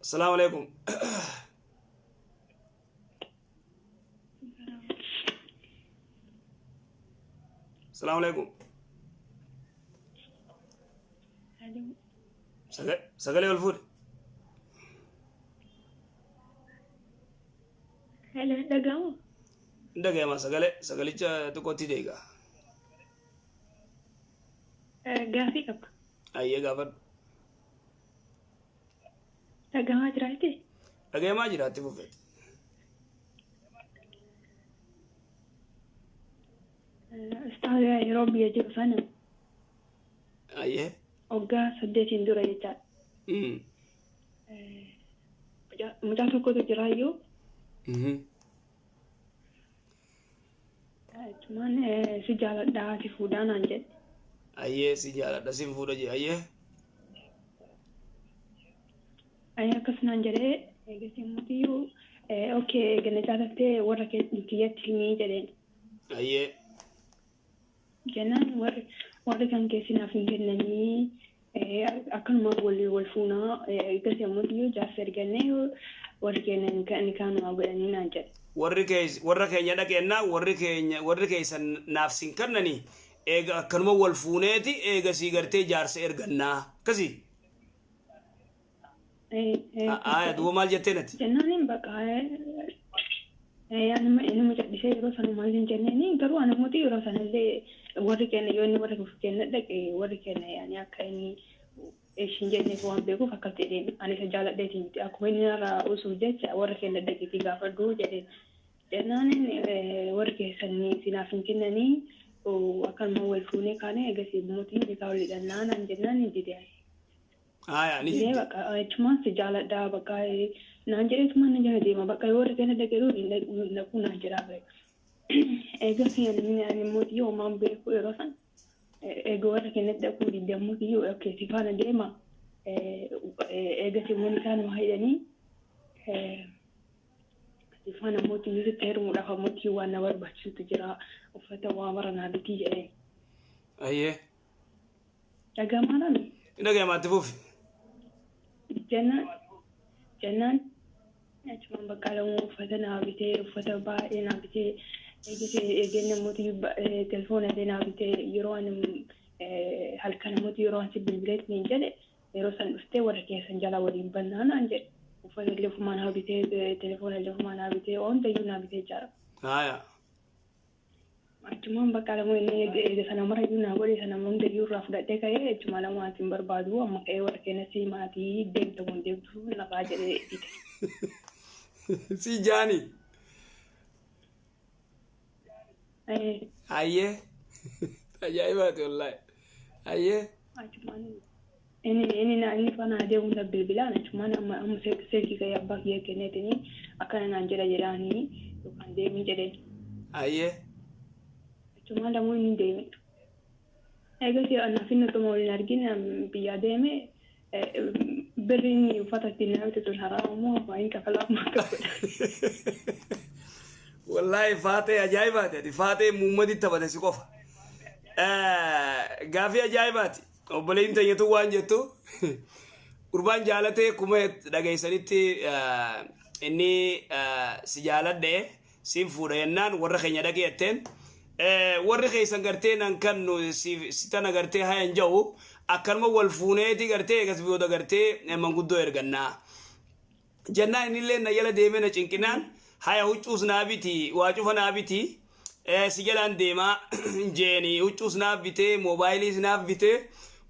Assalamu alaikum. Assalamu alaikum. Sagalee ol fuudhi. Hello, dhaga'amu? Hin dhaga'ama sagalee sagalicha xiqqootti deega. Gaafii qaba. Ayyee gaafadhu. Dhaga'amaa jira miti? Dhaga'amaa jira itti fufeeti. Ustaaz yeroo biyya jiru sana Ayyee. waggaa 8n dura jechaadha. Mucaa tokkotu jiraayyuu achumaan si jaaladhaa si fuudhaa naan jedhe. Ayyee si jaaladha sin fuudha jee ayyee. Ani akkas naan jedhee eegas immoo okay eega na jaalattee warra kiyyatti himii jedheen. Ayyee. Jennaan warri kan keessi naaf hin kennanii akkanuma wal wal fuunaa eegas immoo jaarsa ergannee warri keenya ni kaanuma godhanii naan jedhe. Warri kees warra keenya dhaqeennaa warri keenya warri keessan naaf sin kennanii eega akkanuma wal fuuneeti eega sii gartee jaarsa ergannaa akkasii. Aya duuba maal jettee nati? Jennaan bakka inuma callisee yeroo sana maal hin jenneeni garuu ana mootii yeroo sanallee warri keenya yoo inni warra keenya dhaqe warri keenya yaani akka inni ishin jenneef waan beekuuf akkas jedheen ani isa jaaladheetii miti akkuma inni narraa usuuf jecha warra keenya dhaqiitii gaafadhu jedheen. Jennaan warri keessanii sinaaf hin kennanii akkanuma wal fuunee kaane eegasii mootii bitaa wal hidhannaa naan jennaan hin dide. Aya ni Didee didde. bakka achumaan si jaaladha bakka naan jedheetumaan na jala deema bakka yoo warra keenya dhaqee hin dhaquu naan jedhaa ture. Eegas ani mootii homaan beeku yeroo san eega warra keenyatti dhaquu didde mootii okay si faana deema eegas immoo isaan waa hidhanii si faana mootii sitti heerumuudhaaf mootii waan na barbaachisutu jira uffata waa mara naa bitii jedheen. Ayyee. Dhagamaadhaan Hin dhaga'ama itti fufi. Jennaan jennaan achumaan bakka lamuu uffata naa bitee uffata baay'ee naa bitee eegisee eegeen namooti telefoona illee naa bitee yeroo ani halkan namooti yeroo ani si bilbileetti niin jedhe yeroo san dhuftee warra keessan jalaa waliin bannaa naan jedhe uffata illee ofumaa naa bitee telefoona illee ofumaa naa bitee hundayyuu naa bitee jira. Haya. Achumaan bakka lamuu inni eega sana marayyuu naa godhe sana hundayyuu irraa fudhadhee ka'ee achuma lamuu ati hin barbaadu amma ka'ee warra keenya si maatii deemta kun deemtu narraa jedhee dide. Si jaani. Ayyee. Ajaa'ibaati wallaahi. Ayyee. Achumaan inni na inni faana adeemu na bilbilaan achumaan amma amma silkii kee abbaa kiyya kenneetini akkana naan jedha jedhaanii yookaan deemii jedheen. Ayyee. Achumaan lamuu inni deeme. Eegas anaaf inni otuma waliin argin biyyaa deeme, birri inni uffata ittiin naa bitu sun haraama moo hin kafalaa moo akka godha? Wallaahi faatee ajaa'ibaati, ati faatee muummati taphate si qofa. Gaafii ajaa'ibaati. Obboleeyyiin teenyatu waan jettu, gurbaan jaalatee kuma dhageessanitti inni si jaaladhe, siin fuudha jennaan warra keenya dhaqee jetteen. Warri keessan gartee nan kannu si tana gartee hayan ja'u, akkanuma wal fuuneeti gartee eegas booda gartee manguddoo ergannaa. Jennaan innillee na jala deemee na cinqinaan, haya huccuus naa biti, waa cufa naa biti, si jalaan deemaa jeeni. Huccuus naaf bitee, moobaayiliis naaf bitee,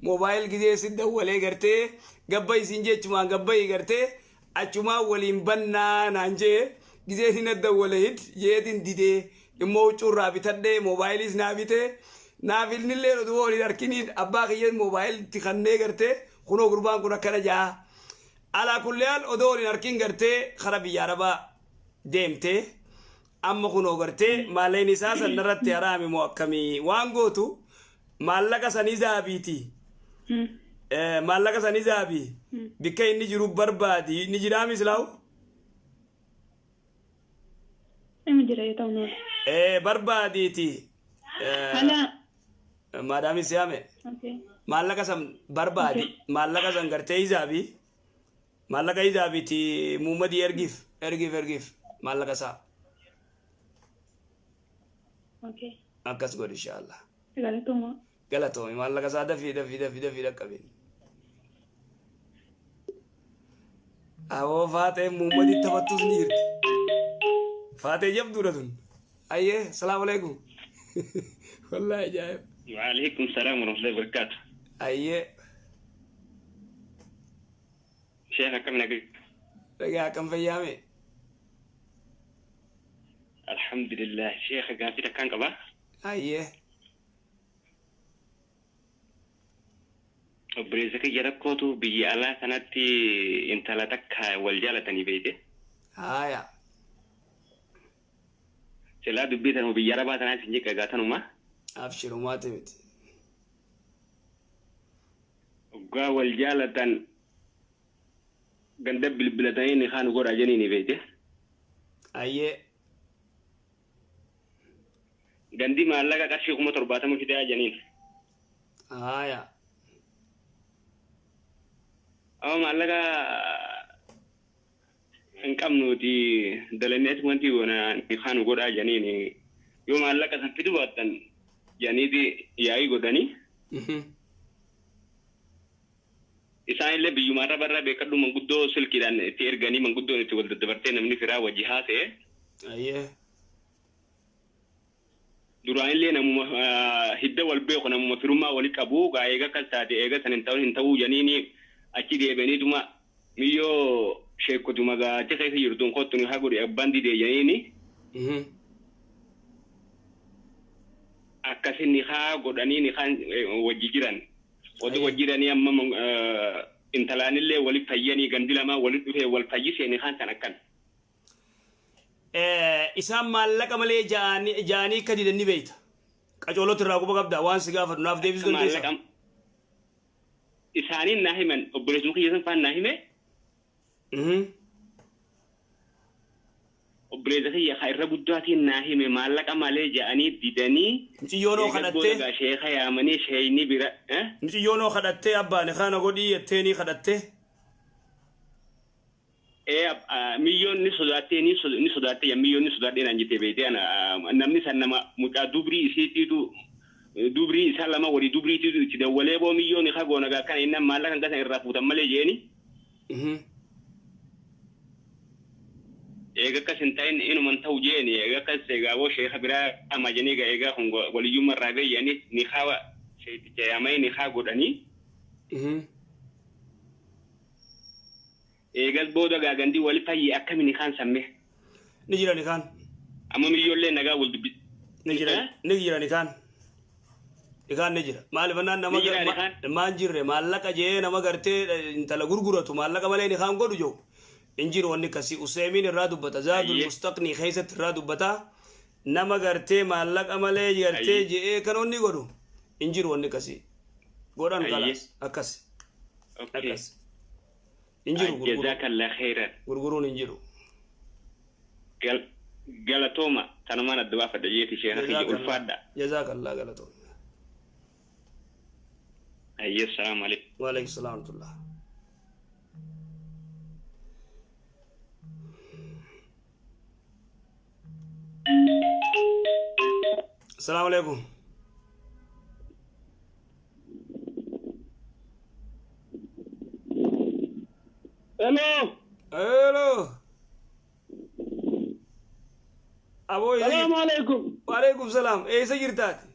moobaayil gizee si dawwalee gartee gabba isin jechumaan gabbayi gartee achumaan waliin bannaa naan jee. Gizee inni na dawwale hid jeetin didee, immoo huccuu irraa bitadhee, moobaayiliis naa bitee naaf. Innillee oduu waliin harkiniin abbaa kiyya moobaayil itti kannee gartee kunoo gurbaan kun akkana jaa. Alaa kulliyaal odoo waliin harkin gartee kara biyya arabaa deemtee, amma kunoo gartee maallaqni isaa san narratti haraami moo akkamii? Waan gootu, maallaqa sanii zaabiiti. Maallaqa sanii zaabii bikka inni jiru barbaadi. Inni jiraami silaawu? Ima jira yoo ta'u noole. Barbaadiiti. Hala. Maadaami siyaame. Maallaqa san barbaadi, maallaqa san gartee hizaabii, maallaqa hizaabiiti. Muummadii ergiif, ergiif, ergiif maallaqa isaa. Akkas godhi inshaallah. Galatoomaa. Galatoomi. Maallaqa isaa dafii, dafii, dafii, dafii dhaqqabin. Awoo, faatee muummadii taphattus ni jirti. Faatee jabduudha tun. Ayyee, salaamu alaikum. Wallaahi ajaa'ib. وعليكم السلام ورحمة الله وبركاته. Ayyee. شيخ كم نقل؟ Dhagaa, akkam fayyaame? الحمد لله شيخ، قافي كان قبا. Ayyee. Obboleessa kiyya rakkootu biyya alaa sanatti intala takka wal jaalatanii beeyte. Haaya. Silaa dubbii tanuma biyya arabaa tanaa isin jeqa egaa tanuma. Abshirumaati miti. Waggaa wal jaalatan ganda bilbilatanii ni kaan godhaa jeniini beeyte. Ayyee. Gandi maallaqa qarshii 70,000 fidaa jeniin. Haaya. Amma maallaqa hin qabnuuti, dalannee wanti goona ni kaan godhaa jeniini. Yoo maallaqa san fidu baattan janiiti yaa'ii godhanii. Isaan illee biyyuma araba irraa beekadhu, manguddoo silkiidhaan itti erganii, manguddoon itti wal daddabartee namni firaa wajji haasa'e. Ayyee. Duraan illee namuma hidda wal beeku, namuma firummaa wali qabu gaa. Eega akkas taate, eega san hin ta'u, hin ta'uu janiini achi deebi'aniituma miyyoo sheekotuma gaa achi keessa jirtuun kottu ni haa godhi, abbaan didee janiini. Akkasin ni haa godhanii ni kaan wajji jiran. Oduu wajji jiranii amma intalaanillee wali fayyanii, gandi lamaa wali dhufee wal fayyisee, ni kaan san akkan. Isaan maallaqa malee ja'anii akka didan ni beeyta. Qacoolota irraa quba qabda, waan si gaafatu naaf deebisuu dandeessa. Maallaqa isaaniin naa himan, obboleessuma kiyya san faan naa hime. Obboleessa kiyya ka irra guddaatiin naa hime, maallaqa malee ja'anii didanii. Mucayyoonoo Eegas kadhattee. Booda gaa sheeka yaamanii sheeyni bira. Mucayyoonoo kadhattee, abbaan kana godhii jetteenii kadhattee. Ee, miyyoon ni sodaattee, ni sodaattee, yaa miyyoon ni sodaadhee naan jettee beeytee. Ana namni san nama mucaa dubrii isiitiitu, dubrii isaa lama walii dubriitiitu itti dawwalee, boo miyyoon haa goona gaa kana innaan maallaqa kan gasan irraa fuutan malee jeeni. Eega akkas hin ta'in inuman ta'u jeeni. Eega akkas egaa boo sheeka biraa amajanii egaa egaa kun waliyyummaa irraa beeyyanii ni haa sheeticha yaamanii ni haa godhanii. Eegas booda gaa gandi wali fayye, akkami ni kaan samme? Ni jira ni kaan. Amma miyyoollee nagaa wal dubbi. Ni jira Eh? ni jira ni kaan. Ni kaan ni jira. Maaliif annaan nama Ni jira ni kaan? maan jirre maallaqa jee nama gartee intala gurguratu maallaqa malee ni kaan godhu jiru. Hin jiru wanni akkasii Useemiin irraa dubbata. Zaadul Ayyee. Mustaqnii keessatti irraa dubbata. Nama gartee maallaqa malee gartee Ayyee. je'ee kan wanni godhu hin jiru wanni akkasii. Godhan Ayyee. kalaas akkas Okay. akkas. Hin jiru gurguruun. Jazakallah khairan. Gurguruun hin jiru. Galatooma tanumaan adda baafadha jeeti isheen kiyya ulfaadha. Jazakallah galatooma. Ayyee salaamu alaikum. Waalaikum salaam wa rahmatullah. Assalamu alaikum. Hello. Hello. Aboo Salaamu alaikum. Waalaikum salaam. Eessa jirtaati?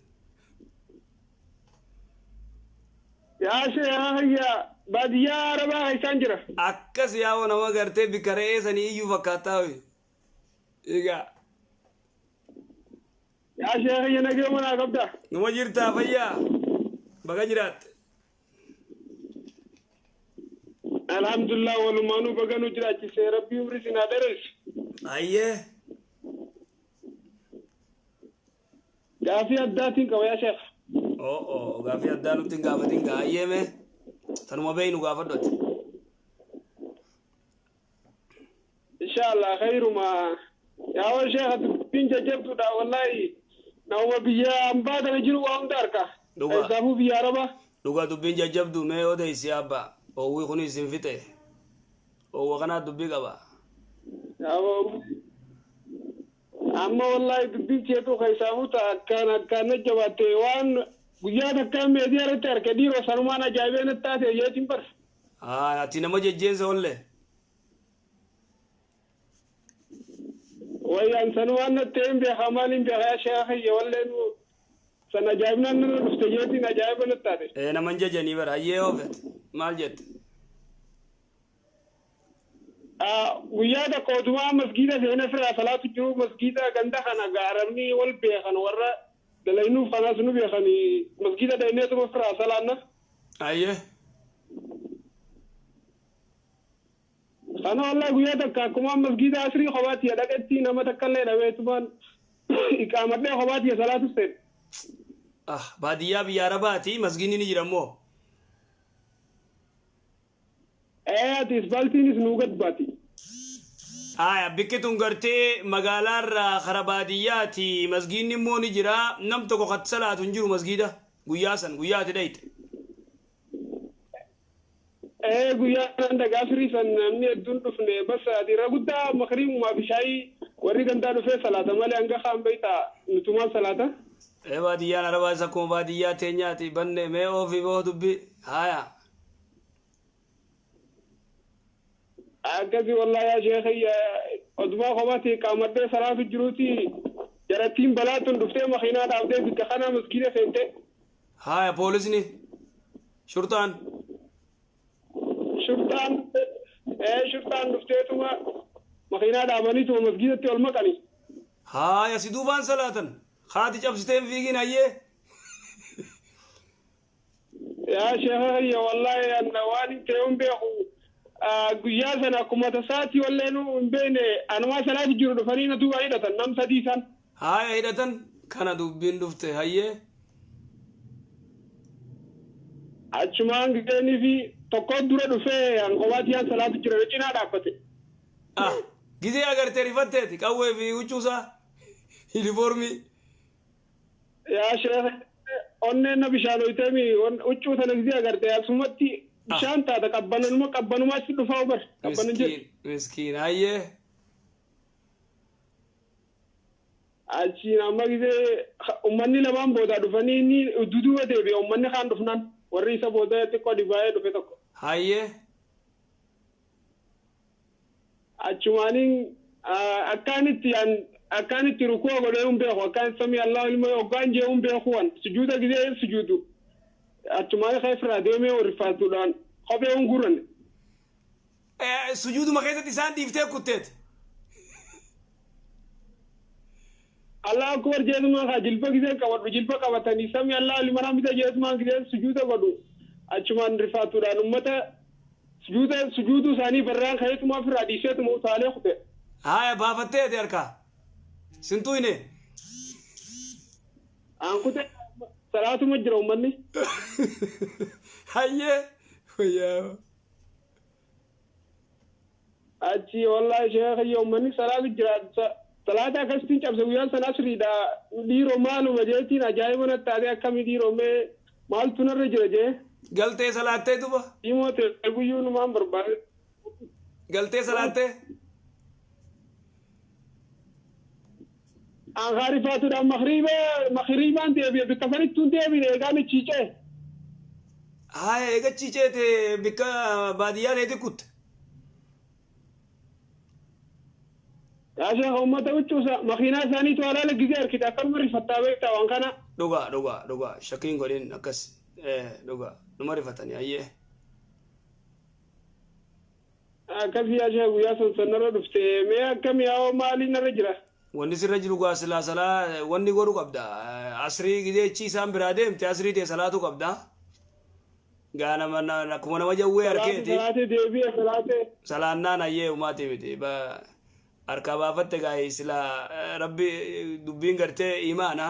Yaa sheekh baadiyyaa Arabaa keessaan jira. Akkas yaa'oo nama gartee bikka re'ee sanii iyyuu fakkaataa hoyi. Egaa. Yaa sheekh nagee manaa qabda. Numa jirtaa fayyaa? Baga jiraatte. Alhamdulillah walumaanuu baga nu jiraachise rabbii umri isin haa dheeressu. Ayyee. Gaafii addaatiin qaba yaa sheekh. Oo gaafii addaa nutti hin gaafatin gaa ayyee mee tanuma beeynu gaafadhu ati. Inshallah khayruma. Yaa wal sheekh dubbiin jajjabduudha wallahi. Nama biyya ambaa kana jiru waa hunda arka. Dhugaa. Isaafuu biyya Arabaa. Dhugaa dubbiin jajjabdu mee odeysi abba. Oowwii kunis isin fixe. Oowwa kanaa dubbii qaba. Amma wallahi dubbiin keetu keessaafuu ta'a akkaan akkaan na jabaatte waan guyyaa takkaan meediyaa irratti arge dhiiroo sanumaan ajaa'ibee natti taate jeetiin bar. Ati nama jejjeensa olle. Wayyaan sanumaan natti hin beekaa maaliin beekaa yaa sheekha kiyya walleen san ajaa'ibnaan nana dhufte jeetiin ajaa'iba natti taate. Ee naman jajanii bara hayyee oofet maal jette. Guyyaa tokko otumaa masgiida seenee firaa salaatu jiru masgiida ganda kana gaaramni wal beekan warra dalaynuuf kanas nu beekani masgiida dhayneetuma firaa salaanna. Ayyee. Kana wallahi guyyaa takka akkuma masgiida asrii kophaatti dhaqetti nama takka illee dhabeetumaan iqaamadhee kophaatti salaatu seene. Ah baadiyyaa biyya Arabaati masgiinni ni jira immoo. Ee ati isbaaltiinis nuu gad baati. Aya bikki tun gartee magaalaarraa kara baadiyyaati masgiinni immoo ni jira nam tokko kan salaatu hin jiru masgiida guyyaa san guyyaa ati dhayxe. Ee guyyaa san dagaa firii san namni hedduun dhufne bas ati irra guddaa makriimumaa fi shaayii warri gandaa dhufee salaata malee hanga kaan beektaa nutumaan salaata. Ee baadiyyaan Arabaas akkuma baadiyyaa teenyaati banne mee oofii boo dubbi haya. Akkasi wallahi yaa sheekh odumaa kophaatti qaamadhee salaatu jiruuti jarattiin balaa tun dhuftee makiinaa dhaabdee bikka kana maskiina seente. Haya poolisni shurxaan. Shurxaan ee shurxaan dhufteetuma makiinaa dhaabaniituma masgiidatti ol maqani. Haya si duubaan salaatan haati cabsiteen fiigin hayyee. Yaa sheekha kiyya wallahi anna waan hin ta'e hin beeku guyyaa sana akkuma tasaatti walleenu hin beekne anumaa salaati jiru dhufanii na duubaan hidhatan nam sadii isaan. Haya hidhatan kana dubbiin dhufte hayyee. Achumaan ga'anii fi tokko dura dhufee hanqobaatti yaan salaatu jira cinaa dhaabbate. Ah gizee agartee rifatteeti qawwee fi huccuusaa yuunifoormii. Yaa sheekha onneen na bishaan hoyteemi huccuu sana gizee agartee asumatti bishaan taata qabbanuma qabbanumaa achi dhufaa bar qabbanan jedhu. Miskiin miskiin hayyee. Achiin amma gizee ummanni lamaan boodaa dhufanii inni duduuba deebi'e ummanni kaan dhufnaan warri isa booda xiqqoo dhibaa'ee dhufe tokko. Hayyee. Achumaaniin akkaan itti akkaan itti rukuu godhee hin beeku akkaan samii Allah ilma hoggaan jee hin beeku wan sujuuda gizee sujuudu achumaan kan deemee rifaatuudhaan kophee hin guuranne. Sujuuduma keessatti isaan dhiiftee kutteeti. Allah akbar jeetumaan kaa jilba gisee qabadhu jilba qabatanii sami Allah liman hamida jeetumaan gisee sujuuda godhu achumaan rifaatuudhaan ummata sujuuda sujuuduu isaanii barraan ka'eetuma ofirraa dhiiseetuma utaalee kute. Haaya baafattee ati harkaa. Sintuu hine. Aan kute salaatuma jira ummanni. Hayyee. Wayyaa. Achi wallahi sheekha kiyya ummanni salaatu jira salaata akkasittiin cabse guyyaan san asriidha dhiiroo maaluma jeetiin ajaa'iba natti taatee akkami dhiiroo mee maaltu narra jira jee. Galtee salaattee duba. Dhiimoo ta'e guyyuu numaan barbaade. Galtee salaattee. Aan kaarifaatuudhaan makriiba makriibaan deebi'e bikka sanittuun deebine eegaan ichiicee. Haaya eega chiiceete bikka baadiyyaa teeti kutte. Yaa sheekha ummata huccuusa makiinaa isaaniitu halaala gizee harkite akkanuma rifattaa beektaa waan kana. Dhugaa dhugaa dhugaa shakkiin godhin akkas dhugaa numa rifatanii hayyee. Akkasii yaa sheekha guyyaa san san narra dhufte mee akkami yaa maaliin narra jira. Wanni sirra jiru gaa silaa salaa wanni godhu qabda. Asrii gizee ichi isaan biraa deemte asrii tee salaatu qabda. Gaa nama akkuma nama jawwee harkeeti. Salaatee deebi'e salaatee. Salaannaan hayyee umaatii miti. Harkaa baafatte gaa silaa rabbi dubbiin gartee imaana.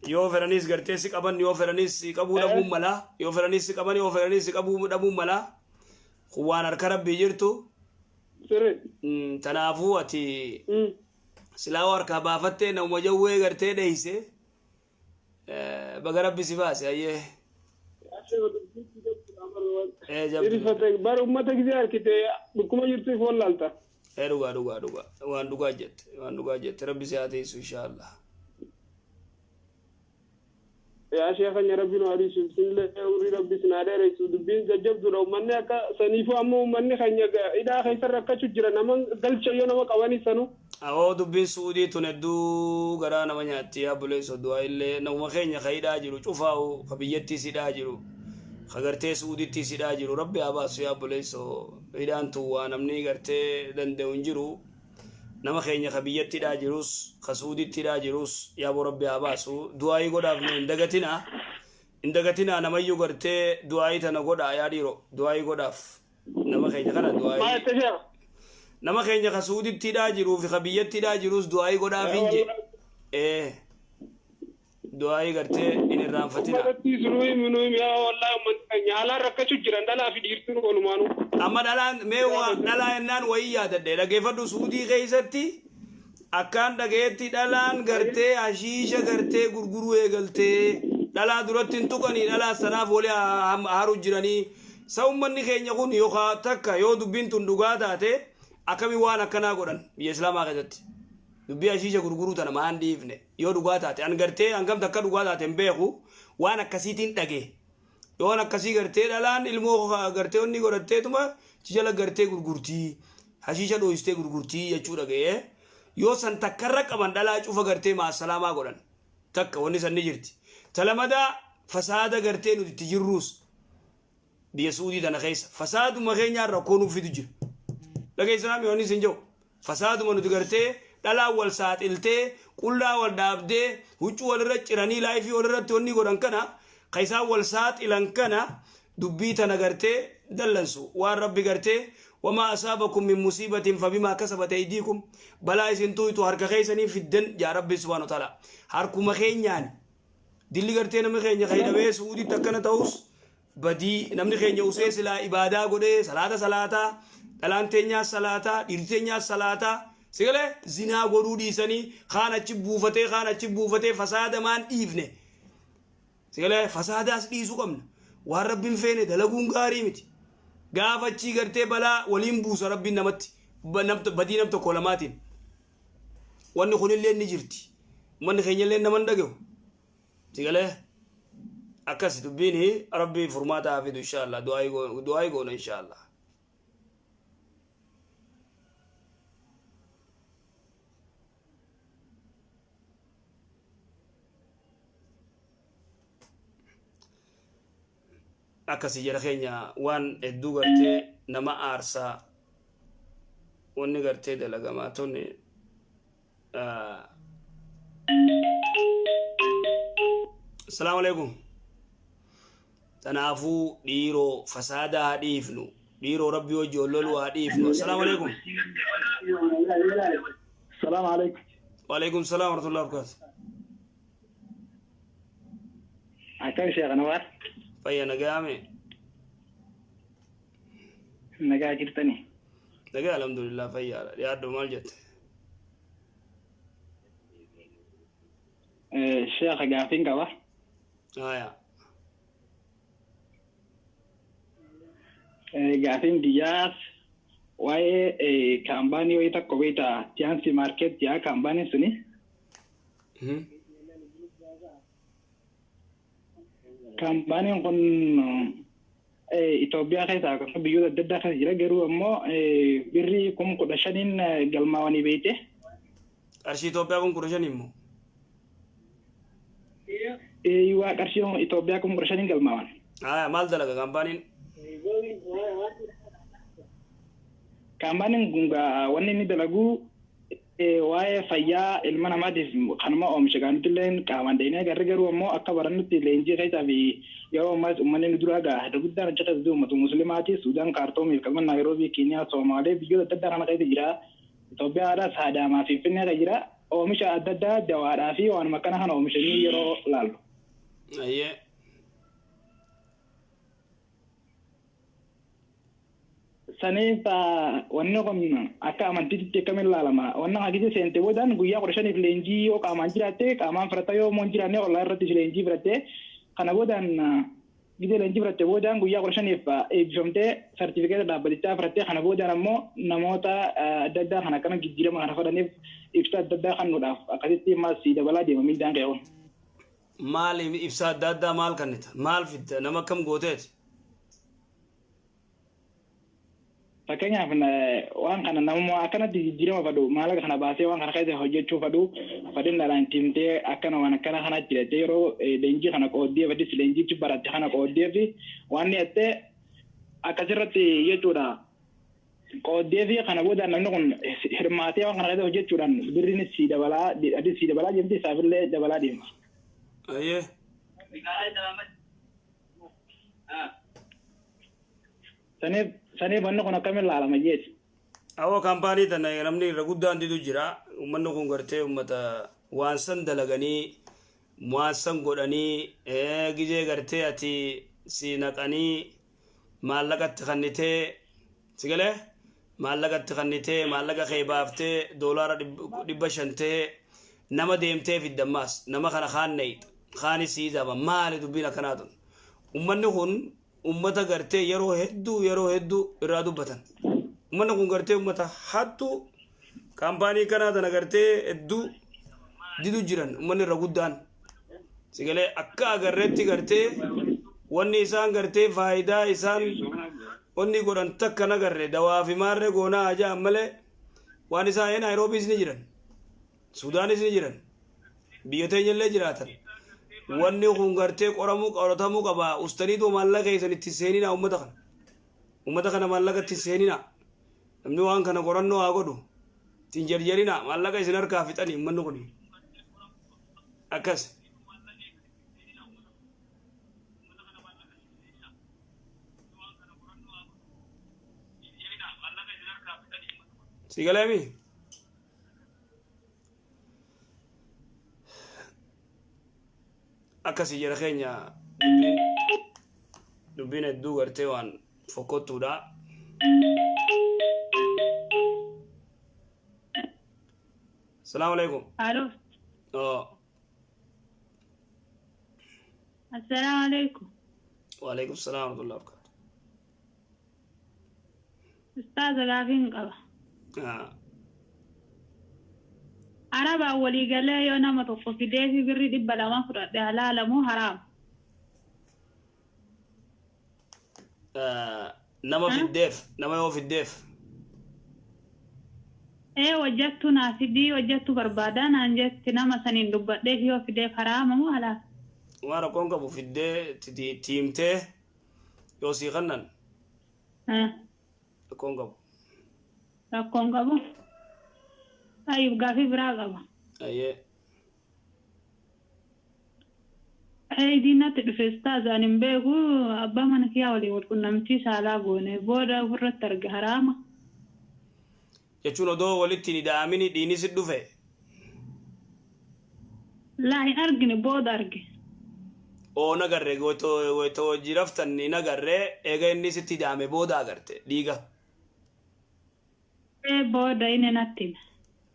Yoo fedhanis gartee si qaban yoo fedhanis si qabuu dhabuun mala. Yoo fedhanis si qaban yoo fedhanis si qabuu dhabuun mala. Kun waan harka rabbii jirtu. Sirri. Tanaafuu ati silaa harkaa baafattee nama jawwee gartee dheeyse baga rabbi si baase hayyee. Irifate bar ummata gisee harkite dhukkuma jirtu if wallaalta. Dhugaa dhugaa dhugaa waan dhugaa jette waan dhugaa jette rabbi si haa teessu inshaallah. Yaa sheekanya rabbi nu haa dhiisu isinillee umrii rabbi isin haa dheeressu dubbiin jajjabduudha ummanni akka saniifuu ammoo ummanni keenya hidhaa keessa rakkachuu jira nama galcha yoo nama qabanii sanu. Awoo dubbiin su'uudii tun hedduu garaa nama nyaatti yaa buleesso du'aa illee namuma keenya ka hidhaa jiru cufaa'u ka biyyattiis hidhaa jiru ka gartee su'uudittiis hidhaa jiru rabbi haa baasu yaa buleesso hidhaan tun waa namni gartee danda'u hin jiru nama keenya ka biyyatti hidhaa jirus ka su'uuditti hidhaa jirus yaaboo rabbi haa baasu du'aayii godhaaf nu hin dagatinaa hin dagatinaa namayyuu gartee du'aayii tana godhaa yaa dhiiro du'aayii godhaaf nama keenya kana Maal du'aayii jette sheekh? nama keenya ka suuditti hidhaa jiruu fi ka biyyatti hidhaa jirus du'aayii godhaaf hin je ee du'aayii gartee hin irraanfatina Uummatatti nu himi nu himi yaa wallahi uummanni keenya haalaan rakkachuu jiran dhalaa fi dhiirtiin walumaanuu. Amma dhalaan mee waa dhalaa jennaan wayii yaadadhe dhageeffadhu suudii keessatti akkaan dhagayetti dhalaan gartee hashiisha gartee gurguruu eegaltee dhalaa duratti hin tuqanii dhalaa sanaaf walii haru jiranii sa ummanni keenya kun yookaa takka yoo dubbiin tun dhugaa taate akkami waan akkanaa godhan biyya islaamaa keessatti dubbii hashiisha gurguruu tana maan dhiifne yoo dhugaa taate an gartee hangam takka dhugaa taate hin beeku waan akkasiitiin dhagee yoo waan akkasii gartee dhalaan ilmoo gartee onni godhatteetuma jala gartee gurgurtii hashiisha dhooystee gurgurtii jechuu dhaga'ee yoo san takkarra qaban dhalaa cufa gartee maasalaamaa godhan takka wanni san ni jirti talamadaa fasaada gartee nuti itti jirruus biyya suudii tana keessa fasaaduma keenyaan rakkoo nuuf fidu jira dhageessanaa mi wanni isin jiru fasaaduma nuti gartee dhalaa wal saaxiltee qullaa wal dhaabdee huccuu walirra ciranii laayifii walirratti wanni godhan kana ka isaan wal saaxilan kana dubbii tana gartee dallansu waan rabbi gartee wamaa asaabakum min musiibatin fabimaa kasabat aydiikum balaa isin tuytu harka keessanii fiddan jaa rabbi subhaanahu wa ta'ala harkuma keenyaan dilli gartee namni keenya ka hidhamee suuditti akkana ta'us badii namni keenya usee silaa ibaadaa godhee salaata salaataa dhalaan teenyaas salaataa dhiirri teenyaas salaataa sigalee zinaa godhuu dhiisanii kaan achi buufatee kaan achi buufatee fasaada maan dhiifne sigalee fasaadaas dhiisuu qabna waan rabbiin feene dalaguun gaarii miti gaafa achii gartee balaa waliin buusa rabbiin namatti badii nam tokko lamaatiin wanni kunillee ni jirti manni keenyallee nama hin dhagahu sigalee akkas dubbiin rabbi furmaata haa fidu inshaallah du'aayii goona inshaallah Akkasi jara keenya waan hedduu gartee nama aarsaa wanni gartee dalagamaa tuni. Assalaamu alaikum. Tanaafuu dhiiroo fasaadaa haa dhiifnu. Dhiiroo rabbii wajji wal loluu haa dhiifnu. Assalaamu alaikum. Salaamu alaikum. Waalaikum salaam warahmatullahi wabarakatuh. Akkam Sheekh Anwaar? Fayya nagaame. Nagaa jirtani? Nagaa alhamdulillah fayyaadha. Dhiyaadhu maal jette? Sheekh gaafiin qaba. Haya. Gaafiin biyyaas waa'ee kaampaanii wayii tokko beektaa Tiyaansi Maarkeet yaa kaampaaniin suni. Kaampaaniin kun Itoophiyaa keessa akkasumas biyyoota adda addaa keessa jira garuu ammoo birrii 15,000n galmaawanii beekte. Qarshii Itoophiyaa 15,000 immoo. Eeyyuwaa qarshii Itoophiyaa 15,000n galmaawan. Haya maal dalaga kaampaaniin? Kaampaaniin kun gaa wanni inni dalagu waa'ee fayyaa ilma namaatiif kanuma oomisha gaa nuti illee qaamaan dhaqnee agarre garuu ammoo akka barannutti leenjii keessaa fi yeroo ammaas uummanni nu duraa gaa irra guddaan achi keessa jiru uummata musliimaati Suudaan Kaartoomiif akkasumas Naayiroobii Keeniyaa Soomaalee biyyoota adda addaa kana keessa jira Itoophiyaadhaas Adaamaa Finfinnee keessa jira oomisha adda addaa dawaadhaa fi waanuma akkana kana oomishanii yeroo laallu. Ayyee. Saniif wanni kun akka amantiitti akkamiin ilaalama? Wanna kana keessa seente boodaan guyyaa 15f leenjii yoo qaamaan jiraatte qaamaan fudhatta yoo immoo hin jiraanne ollaa irratti leenjii fudhatte kana boodaan gizee leenjii fudhatte boodaan guyyaa 15f eebbifamtee sartifikeeta dhaabbatichaa fudhattee kana boodaan ammoo namoota adda addaa kan akkana jijjiirama kana fedhaniif ibsa adda addaa kennuudhaaf akkasitti ammas sii dabalaa deema miindaan kee kun. Maal ibsa adda addaa maal kennita? Maal fidda? Nama akkam gooteeti? Fakkeenyaaf waan kana namuma akkanatti jijjiirama fadhu maallaqa kana baasee waan kana keessa hojjechuu fadhu fadhinnaadhaan itti himtee akkana waan akkana kana jira jettee yeroo leenjii kana qooddee fadhis leenjichi baratte kana qooddee fi waan ni jettee akkasirratti jechuudha qooddee fi kana booda namni kun hirmaatee waan kana keessa hojjechuudhaan birriinis sii dabalaa adis sii dabalaa deemti isaafillee dabalaa deemti. Ayyee. Saniif saniif wanni kun akkamiin laalama jeeti. Awwa kaampaanii tana namni irra guddaan didu jira. Uummanni kun gartee uummata waan san dalaganii waan san godhanii gizee gartee ati si naqanii maallaqatti kannitee si galee maallaqatti kannitee maallaqa kee baaftee doolaara 500 ta'ee nama deemtee fiddammaas nama kana kaan nayxa kaanis sii daba maali dubbiin akkanaa tun ummanni kun ummata gartee yeroo hedduu yeroo hedduu irraa dubbatan. Ummanni kun gartee ummata hattuu kaampaanii kanaa tana gartee hedduu didu jiran ummanni irra guddaan. Sigalee akka agarreetti gartee wanni isaan gartee faayidaa isaan wanni godhan takka nagarre dawaa fi maarree goonaa aja'an malee waan isaan Naayiroobiis ni jiran. Sudaanis ni jiran. Biyya teenya illee jiraatan. Wanni kun gartee qoramuu qoratamuu qaba. Ustaniitoo maallaqa keessan itti seeninaa uummata kana. Uummata kana maallaqa itti seeninaa. Namni waan kana qorannoo haa godhu. Ittiin jarjarinaa maallaqa isin harkaa fixanii uummanni kun. Akkas. Si galeemi? Akkasii jara keenya dubbiin dubbiin hedduu gartee waan fokkottuudha. Salaamu alaikum. Alo. Oh, Assalaamu alaikum. wa alaikum salaam wa rahmatullahi wa barakatuh. Ustaaza gaafiin qaba. Ah. Arabaan walii galee yoo nama tokko fidee fi birrii 200 fudhadhe halaala moo haraama? Nama fiddeef nama yoo fiddeef. Ee hojjattuu naa fidii hojjattuu barbaadaa naan jetti nama saniin dubbadheef yoo fideef haraama moo halaala? Waan rakkoon qabu fiddee itti himtee yoo sii kannan rakkoon qabu. Rakkoon qabu. Ayyub gaafii biraa qaba. Ayyee. Eeyidiin natti dhufe ustaaz ani hin beeku abbaa mana kiyyaa waliin wal qunnamtii saalaa goone booda ofirratti arge haraama. Jechuun odoo walitti hin ida'amini dhiini si dhufe. Laa hin argine booda arge. Oo nagarre wayta wajji raftan hin agarre eega inni sitti ida'ame booda agarte dhiiga. Ee booda inni natti hime.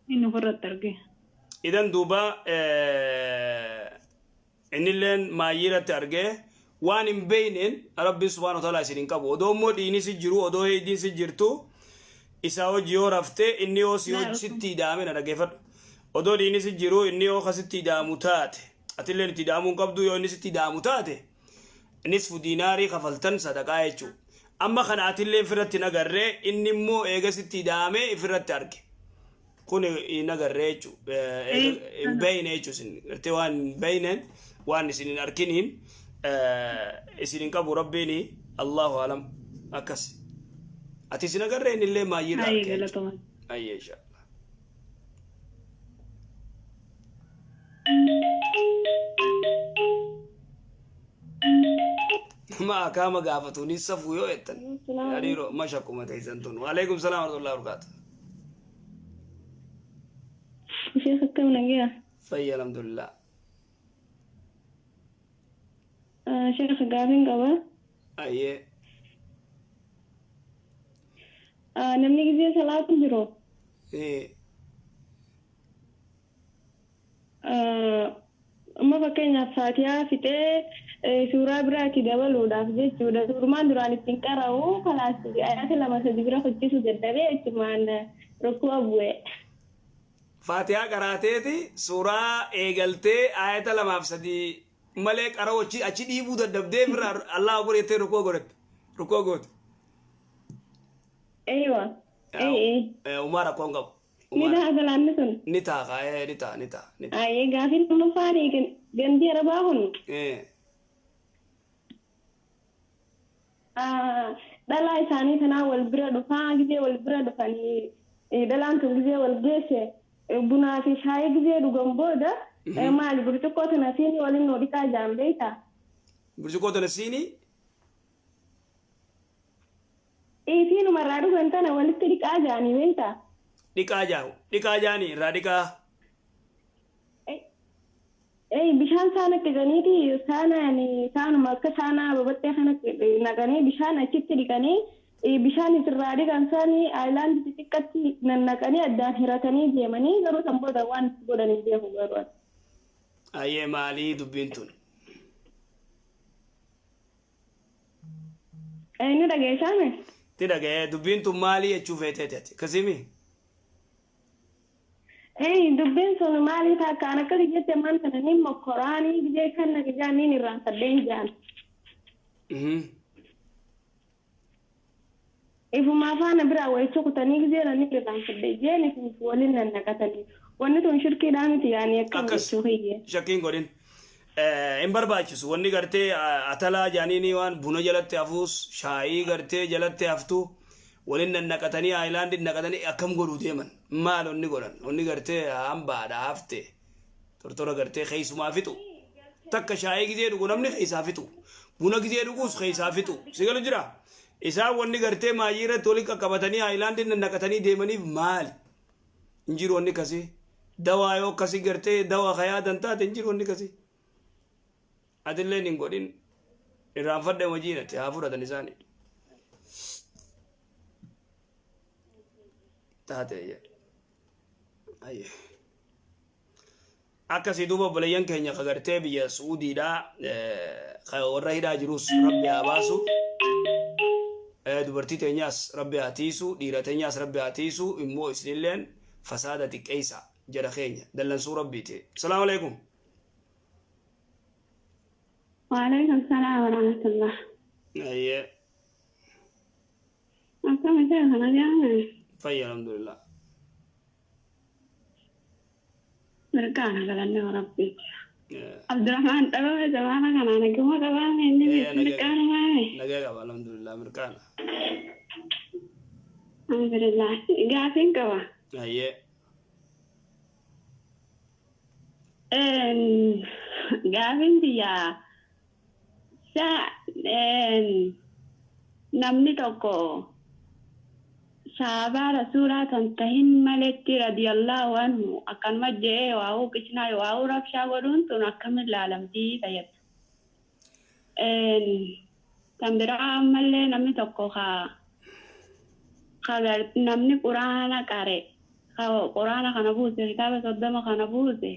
Inni ofirratti arge. Idan duuba innilleen maayyiirratti argee waan hin beeyneen Rabbiin subhaanahu wa ta'aalaa isin hin qabu. Odoo immoo dhiigni si jiru odoo heeydiin si jirtu isaa hojii yoo rafte inni yoo si hojii sitti ida'ame na dhaggeeffadhu. Odoo dhiigni si jiru inni yoo ka sitti ida'amu taate atilleen itti ida'amuu hin qabdu yoo inni sitti ida'amu taate nisfu diinaarii kafaltan sadaqaa jechuudha. Amma kana atilleen firratti hin agarree inni immoo eega sitti ida'amee ifirratti arge. Kun hin agarree jechuudha. Hin beeyne jechuudha isin. Gartee waan hin beeyneen waan isin hin arkiniin isin hin qabu Rabbiin Allahu alam akkas. Ati isin agarree inni illee maayyiirra Ayyee arge jechuudha. galatoomaa. Ayyee inshallah. Nama akaama gaafatu ni safuu yoo jettan. Hariiroo mashakkuma teessan tun. Waalaikum salaam warahmatullahi wabarakatuh. Sheekh akkam nagaya? Fayya alhamdulillah. Sheekh gaafiin qaba. Ayyee. Namni gizee salaatu jiru Amma fakkeenyaaf faatihaa fixee suuraa biraa itti dabaluudhaaf jechuudha. Suurumaan duraan ittiin qara'u kalaas ayata lama sadi bira hojjetu dadhabee achumaan ruku'a bu'e. Faatihaa qaraateeti suuraa eegaltee ayata lamaaf sadii malee qara'u achi achi dhiibuu dadhabdee ofirraa Allahu akbar jettee rukuu godhatte. Rukuu goote. Eeywa. Ee ee. Umaa rakkoo hin qabu. Ni ta'a salaanni sun. Ni ta'a kaa ee ni ta'a ni ta'a ni ta'a. Ayyee gaafiin lammaffaan gandii arabaa kun dhalaa isaanii tanaa wal bira dhufaa gizee wal bira dhufanii dhalaan tun gizee wal geesse bunaa fi shaayii gizee dhugan booda maali burcuqqoo tana siinii waliin nuu dhiqaa jaan beektaa? Burcuqqoo tana siinii Isiinuma irraa dhugan tana walitti dhiqaa jaanii beektaa? Dhiqaa jaa dhiqaa jaanii irraa dhiqaa. Ee bishaan saana qicaniiti saana saanuma akka saanaa babaxxee kana naqanii bishaan achitti dhiqanii bishaan isirraa dhiqan saanii aayilaandii xixiqqatti nannaqanii addaan hiratanii deemanii garuu san booda waan itti godhan hin beeku garuu ani. Ayyee maalii dubbiin tun? Ni dhageessaame? Ti dhaga'ee dubbiin tun maalii jechuu feeteeti ati akkasiimi? Ee dubbiin sun maalii takkaan akka kiyyatti ammaan tana ni mokkoraanii gizee kan na gijaan niin irraanfadheen jaan. Ifuma afaana biraa wayicha kutanii gizee na niin irraanfadhe jeen ifuuf waliin nannaqatanii. Wanni tun shirkiidhaa miti yaanii akkam Akkas. jechuu kiyye. Shakkiin godhin. Hin barbaachisu wanni gartee atalaa jaaniinii waan buna jalatti hafuus shaayii gartee jalatti haftu waliin nannaqatanii aayilaandii naqatanii akkam godhuu deeman maal wanni godhan wanni gartee hambaadha hafte tortora gartee keessumaa fixu takka shaayii gizee dhugu namni keessaa fixu buna gizee dhuguus keessaa fixu si galu jira isaan wanni gartee maayyii irratti waliin qaqqabatanii aayilaandii nannaqatanii deemaniif maali Hin jiru wanni akkasii. Dawaa yoo akkasii gartee dawaa ka yaadan taate hin jiru wanni akkasii. Atilleen hin godhin. Irraanfadhe hojiin ati haa fudhatan isaani. Taate ayya. Ayya. Akkasii duuba obboleeyyan keenya ka gartee biyya Su'uudiidhaa ka warra hidhaa jirus rabbi haa baasu. Dubartii teenyaas rabbi haa tiisu, dhiira teenyaas rabbi haa tiisu, immoo isinilleen fasaada xiqqeessa jara keenya dallansuu rabbiiti. Salaamu alaikum. Waalaikum salaam warahmatullah. Ayyee Akkam ishee kana jaame? Fayya alhamdulillah. Mirqaana galanni rabbiiti. Abdurrahmaan dhabame zamaana kana naguma qabaame inni mirqaanumaame. Nagaa qaba alhamdulillah mirqaana. Alhamdulillah gaafiin qaba. Ayyee. Gaafiin biyyaa Sa namni tokko sahabaa rasuulaa kan tahin maletti radiyallahu anhu akkanuma je'ee waa'uu qishnaa waa'uu rabshaa godhuun tun akkamiin laalamtii fayyaddu. Kan biraa ammallee namni tokko ka namni quraana qare ka quraana kana buuse kitaaba 30 kana buuse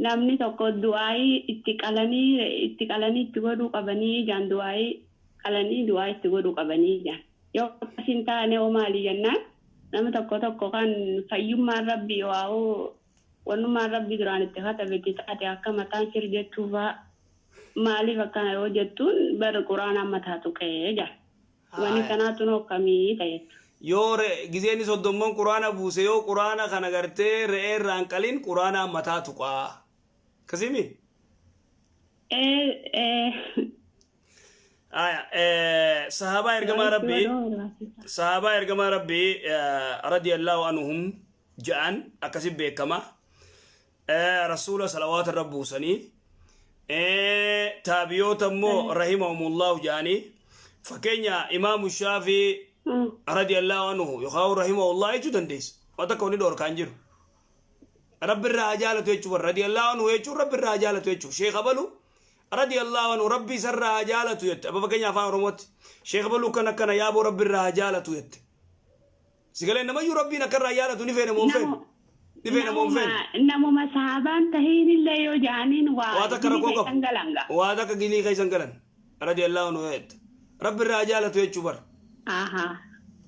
namni tokko du'aayii itti qalanii itti qalanii itti godhuu qabanii jaan, du'aayii qalanii du'aa itti godhuu qabanii jaan. Yoo akkas hin taane hoo maali jennaan, namni tokko tokko kan fayyummaan rabbii waa'uu wannummaan rabbii duraan itti katabe itti taate akka mataan shir jechuufaa maaliif akkana yoo jettuun bar quraanaan mataa tuqee jaan. Wani kanaatu noo akkamii ta'e? Yoo gizeenni 30n quraana buuse, yoo quraana kana gartee re'ee irraan qalin quraanaan mataa tuqaa. Akkasimi? Ee. Aya, sahabaa ergamaa rabbii, sahabaa ergamaa rabbii radiyallahu anhum ja'an akkasi beekama. Rasuula salawaata irra buusanii, taabiyoota immoo rahimahumullahu ja'anii, fakkeenya imaamu Shaafii radiyallahu anhu yookaan rahimahullah jechuu dandeessa. Waan takka wanni dhoorkaan jiru. Rabbi irraa haa jaalatu jechuu bara radiyallahu anhu jechuun rabbi irraa haa jaalatu jechuu. Sheekh Abalu radiyallahu anhu, rabbi isarraa haa jaalatu jette. Abba fakkeenya afaan Oromootti Sheekh Abaluu kan akkana yaaboo rabbi irraa haa jaalatu jette. Sigalee namayyuu rabbiin akka irraa jaalatu ni feena moo hin feenu? Ni feena moo hin feenu? Namuma sahabaan tahiin illee yoo ja'aniin waa Waa takka rakkoo dilii qabu. keessan galan gaa. Waa takka gilii keessan galan. Radiyallahu anhu jette. Rabbi irraa haa jaalatu jechuu bara.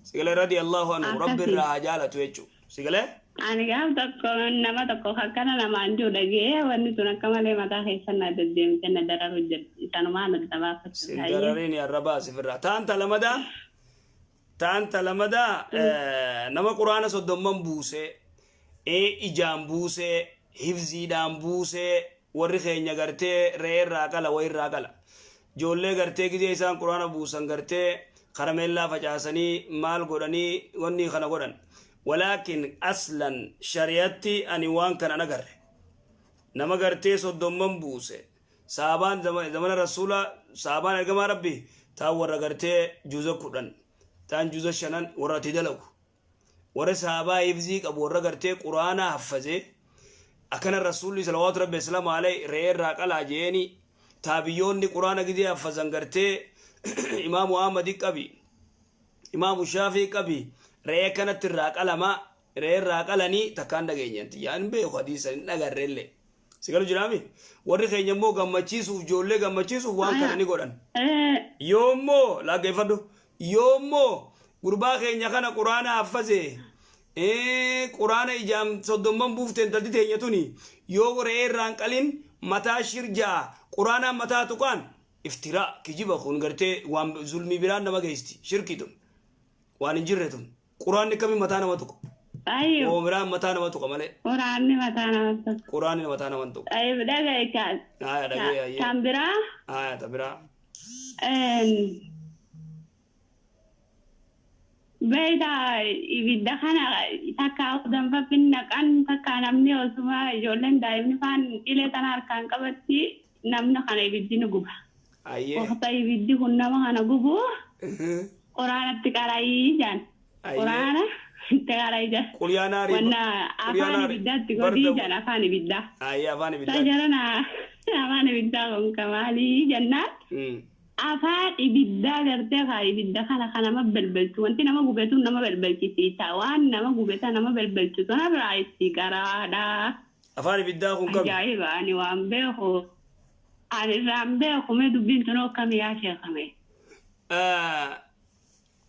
Sigalee radiyallahu anhu rabbi irraa haa jaalatu jechuu. Sigalee? Ani gaaf tokko nama tokko akkana namaan jiru dhagee wanni sun akka malee mataa keessan na deddeemte na dararu jirti. Sanumaan adda baafachuu. Sin darariin arrabaa sifirraa. Taanta lamadaa. Taanta lamadaa nama quraana 30n buusee, ijaan buusee, hifziidhaan buusee, warri keenya gartee re'ee irraa qala, wayi irraa qala. Ijoollee gartee gizee isaan quraana buusan gartee karameellaa facaasanii maal godhanii wanni kana godhan. Walaakin aslan shari'atti ani waan kana hin agarre. Nama gartee 30n buuse, sahabaan zamana rasuula, sahabaan ergamaa rabbi taan warra gartee juza 10 taan juza 5n warra itti dalagu, warra sahabaa hifzii qabu, warra gartee quraana haffaze akkana rasuulli salawaatu rabbi wasalaamu alayhi re'ee irraa qalaa jeeni. Taabiyyoonni quraana gizee haffazan gartee imaamu Ahmadi qabi, imaamu Shaafii qabi, re'ee akkanatti irraa qalama, re'ee irraa qalanii takkaan dhageenye tiyyaa hin beeku, hadiisa hin dhagarrellee. Si galu jiraami? Warri keenya immoo gammachiisuuf, ijoollee gammachiisuuf waan kana ni godhan. Yoommoo laaggeeffadhu. Yoommoo gurbaa keenya kana quraana haffaze, quraana ijaan 30n buufte intalti teenya tuni, yoo re'ee irraan qalin mataa shirjaa quraanaan mataa tuqaan, iftiraa, kijiba. Kun gartee waan zulmii biraan nama geessti, shirkii tun waan hin jirre tun. Quraanni kamiin mataa nama tuqa? Oomiraan mataa nama tuqa malee. Quraanni mataa nama tuqa. Quraanni mataa nama tuqa. Ayyuu dhagaye kan. Aya dhagaye ayyee. Kan biraa. Aya ta biraa. Beektaa ibidda kana takka danfa naqan, takka namni osuma ijoolleen daa'imni faan qilee tana harkaan qabatti namni kana ibiddi ni guba. Waqta ibiddi kun nama kana gubu quraanatti qara'ii jaan. Quraana itti qara'ii jaan. Qulyaanaarii. Wanna afaan ibiddaatti godhii jaan, afaan ibiddaa. Ayyee, afaan ibiddaatti. Sajarana afaan ibiddaa kun kamaalii jennaan. Afaan ibiddaa gartee kaa ibidda kana kan nama belbelchu, wanti nama gubetu nama belbelchisiisa, waan nama gubeta nama belbelchu sanarraa itti qaraadha. Afaan ibiddaa kun kami? Ajaa'iba, ani waan beeku ani irraan beeku. Mee dubbiin tun akkamii yaa sheekame?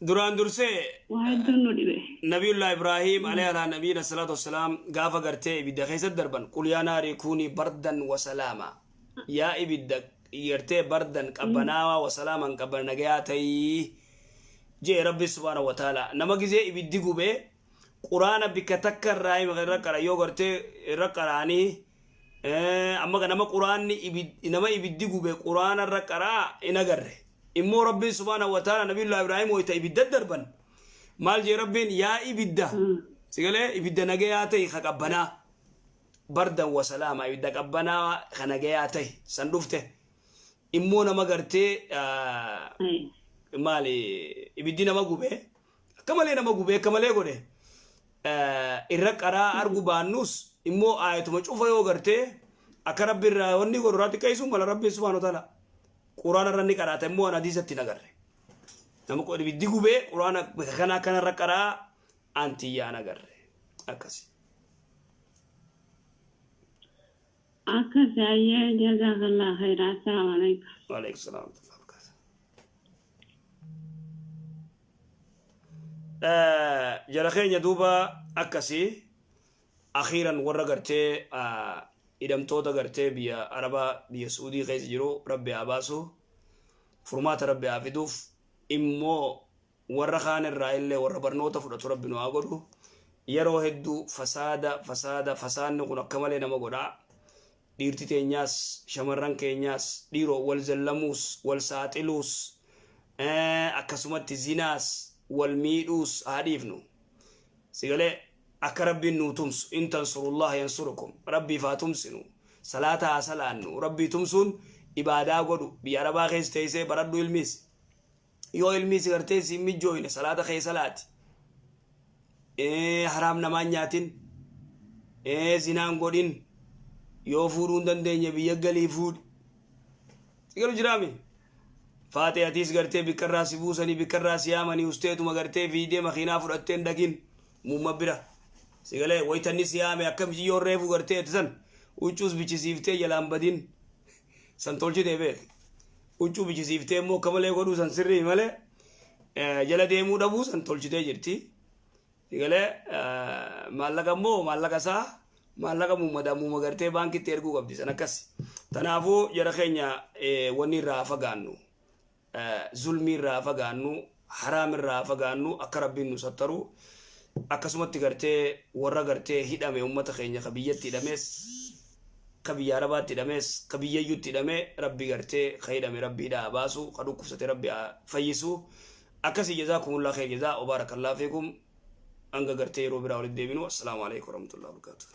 Duraan dursee Waa hedduun nu dhibe. Nabiyullah Ibrahim alayhi ala nabiyina salaatu wassalaam gaafa gartee ibidda keessatti darban, qul yaa naari kuuni bardan wa salaama, yaa ibidda gartee bardan qabbanaawaa, wa salaaman qabbana nagayaa ta'ii jee rabbi subhaanahu wa ta'ala. Nama gizee ibiddi gubee quraana bikka takka irraa hima irra qara yoo gartee irra qaraanii, amma nama quraanni nama ibiddi gube quraana irra qaraa hin agarre. Immoo rabbiin subhaanahu wa ta'ala nabiyullah Ibrahim wayita ibidda darban maal jee rabbiin? Yaa ibidda, sigalee, ibidda nagayaa ta'e ka qabbanaa, bardan wa salaama, ibidda qabbanaa ka nagayaa ta'e san dhufte. Immoo nama gartee maali ibiddi nama gube akka malee nama gube akka malee godhe irra qaraa argu baannus immoo aayatuma cufa yoo gartee akka rabbi irraa wanni godhu irraa xiqqeessuun mala rabbi subhaanahu wa ta'ala quraana irra ni qaraata immoo an hadiisatti hin agarre. Nama ibiddi gubee quraana kana akkanarra qaraa antiyyaan agarre akkasi. Akkasi ayyee jazaakallah khayra assalaamu alaikum. Waalaikum salaam wa rahmatullahi wa barakatuh. Jara keenya duuba akkasii akhiiran warra gartee hidhamtoota gartee biyya Arabaa biyya Suudii keessa jiru rabbi haa baasu furmaata rabbi haa fiduuf immoo Warra kaan irraa illee warra barnoota fudhatu Rabbi nu haa godhu. Yeroo hedduu fasaada, fasaada, fasaadni kun akka malee nama godha. Dhiirti teenyaas, shamarran keenyaas, dhiiroo wal zallamuus, wal saaxiluus, akkasumatti zinaas, wal miidhuus haa dhiifnu. Si galee akka Rabbiin nuu tumsu, in tansurullaha yansurukum, Rabbiif haa tumsinu, salaata haa salaannu, Rabbii tumsuun ibaadaa godhu, biyya Arabaa keessa teessee baradhu ilmiis. Yoo ilmii si gartee si hin mijjooyne salaata kee salaati. Haraam namaa hin nyaatin. Zinaan godhin. Yoo fuudhuu hin dandeenye biyya galii fuudhi. Si galu jiraami. Faaxee atiis gartee bikkarraa si buusanii bikkarraa si yaamanii usteetuma gartee fiidee makiinaa fudhattee hin dhaqin muumma bira. Si galee waytanni si yaame akka miciyyoon reefu gartee itti san huccuus bichisiiftee jalaan badin san tolchitee beeki. Huccuu bichisiiftee immoo akka malee godhuu san sirrii malee jala deemuu dhabuu san tolchitee jirti. Galee maallaqa immoo maallaqa isaa maallaqa muummadaa muuma gartee baankitti erguu qabdi san akkas. Tanaafuu jara keenya wanni irraa fagaannu zulmii irraa fagaannu haraam irraa fagaannu akka rabbiin nu sattaru akkasumatti gartee warra gartee hidhame ummata keenya ka biyyatti hidhames ka biyya arabaatti hidhames ka biyyayyutti hidhame rabbi gartee ka hidhame rabbi hidhaa haa baasu ka dhukkubsate rabbi haa fayyisu akkasii jazaakumullah khayr jazaa wa barakallahu fiikum hanga gartee yeroo biraa walitti deebinu assalaamu alaikum warahmatullahi wabarakatuh.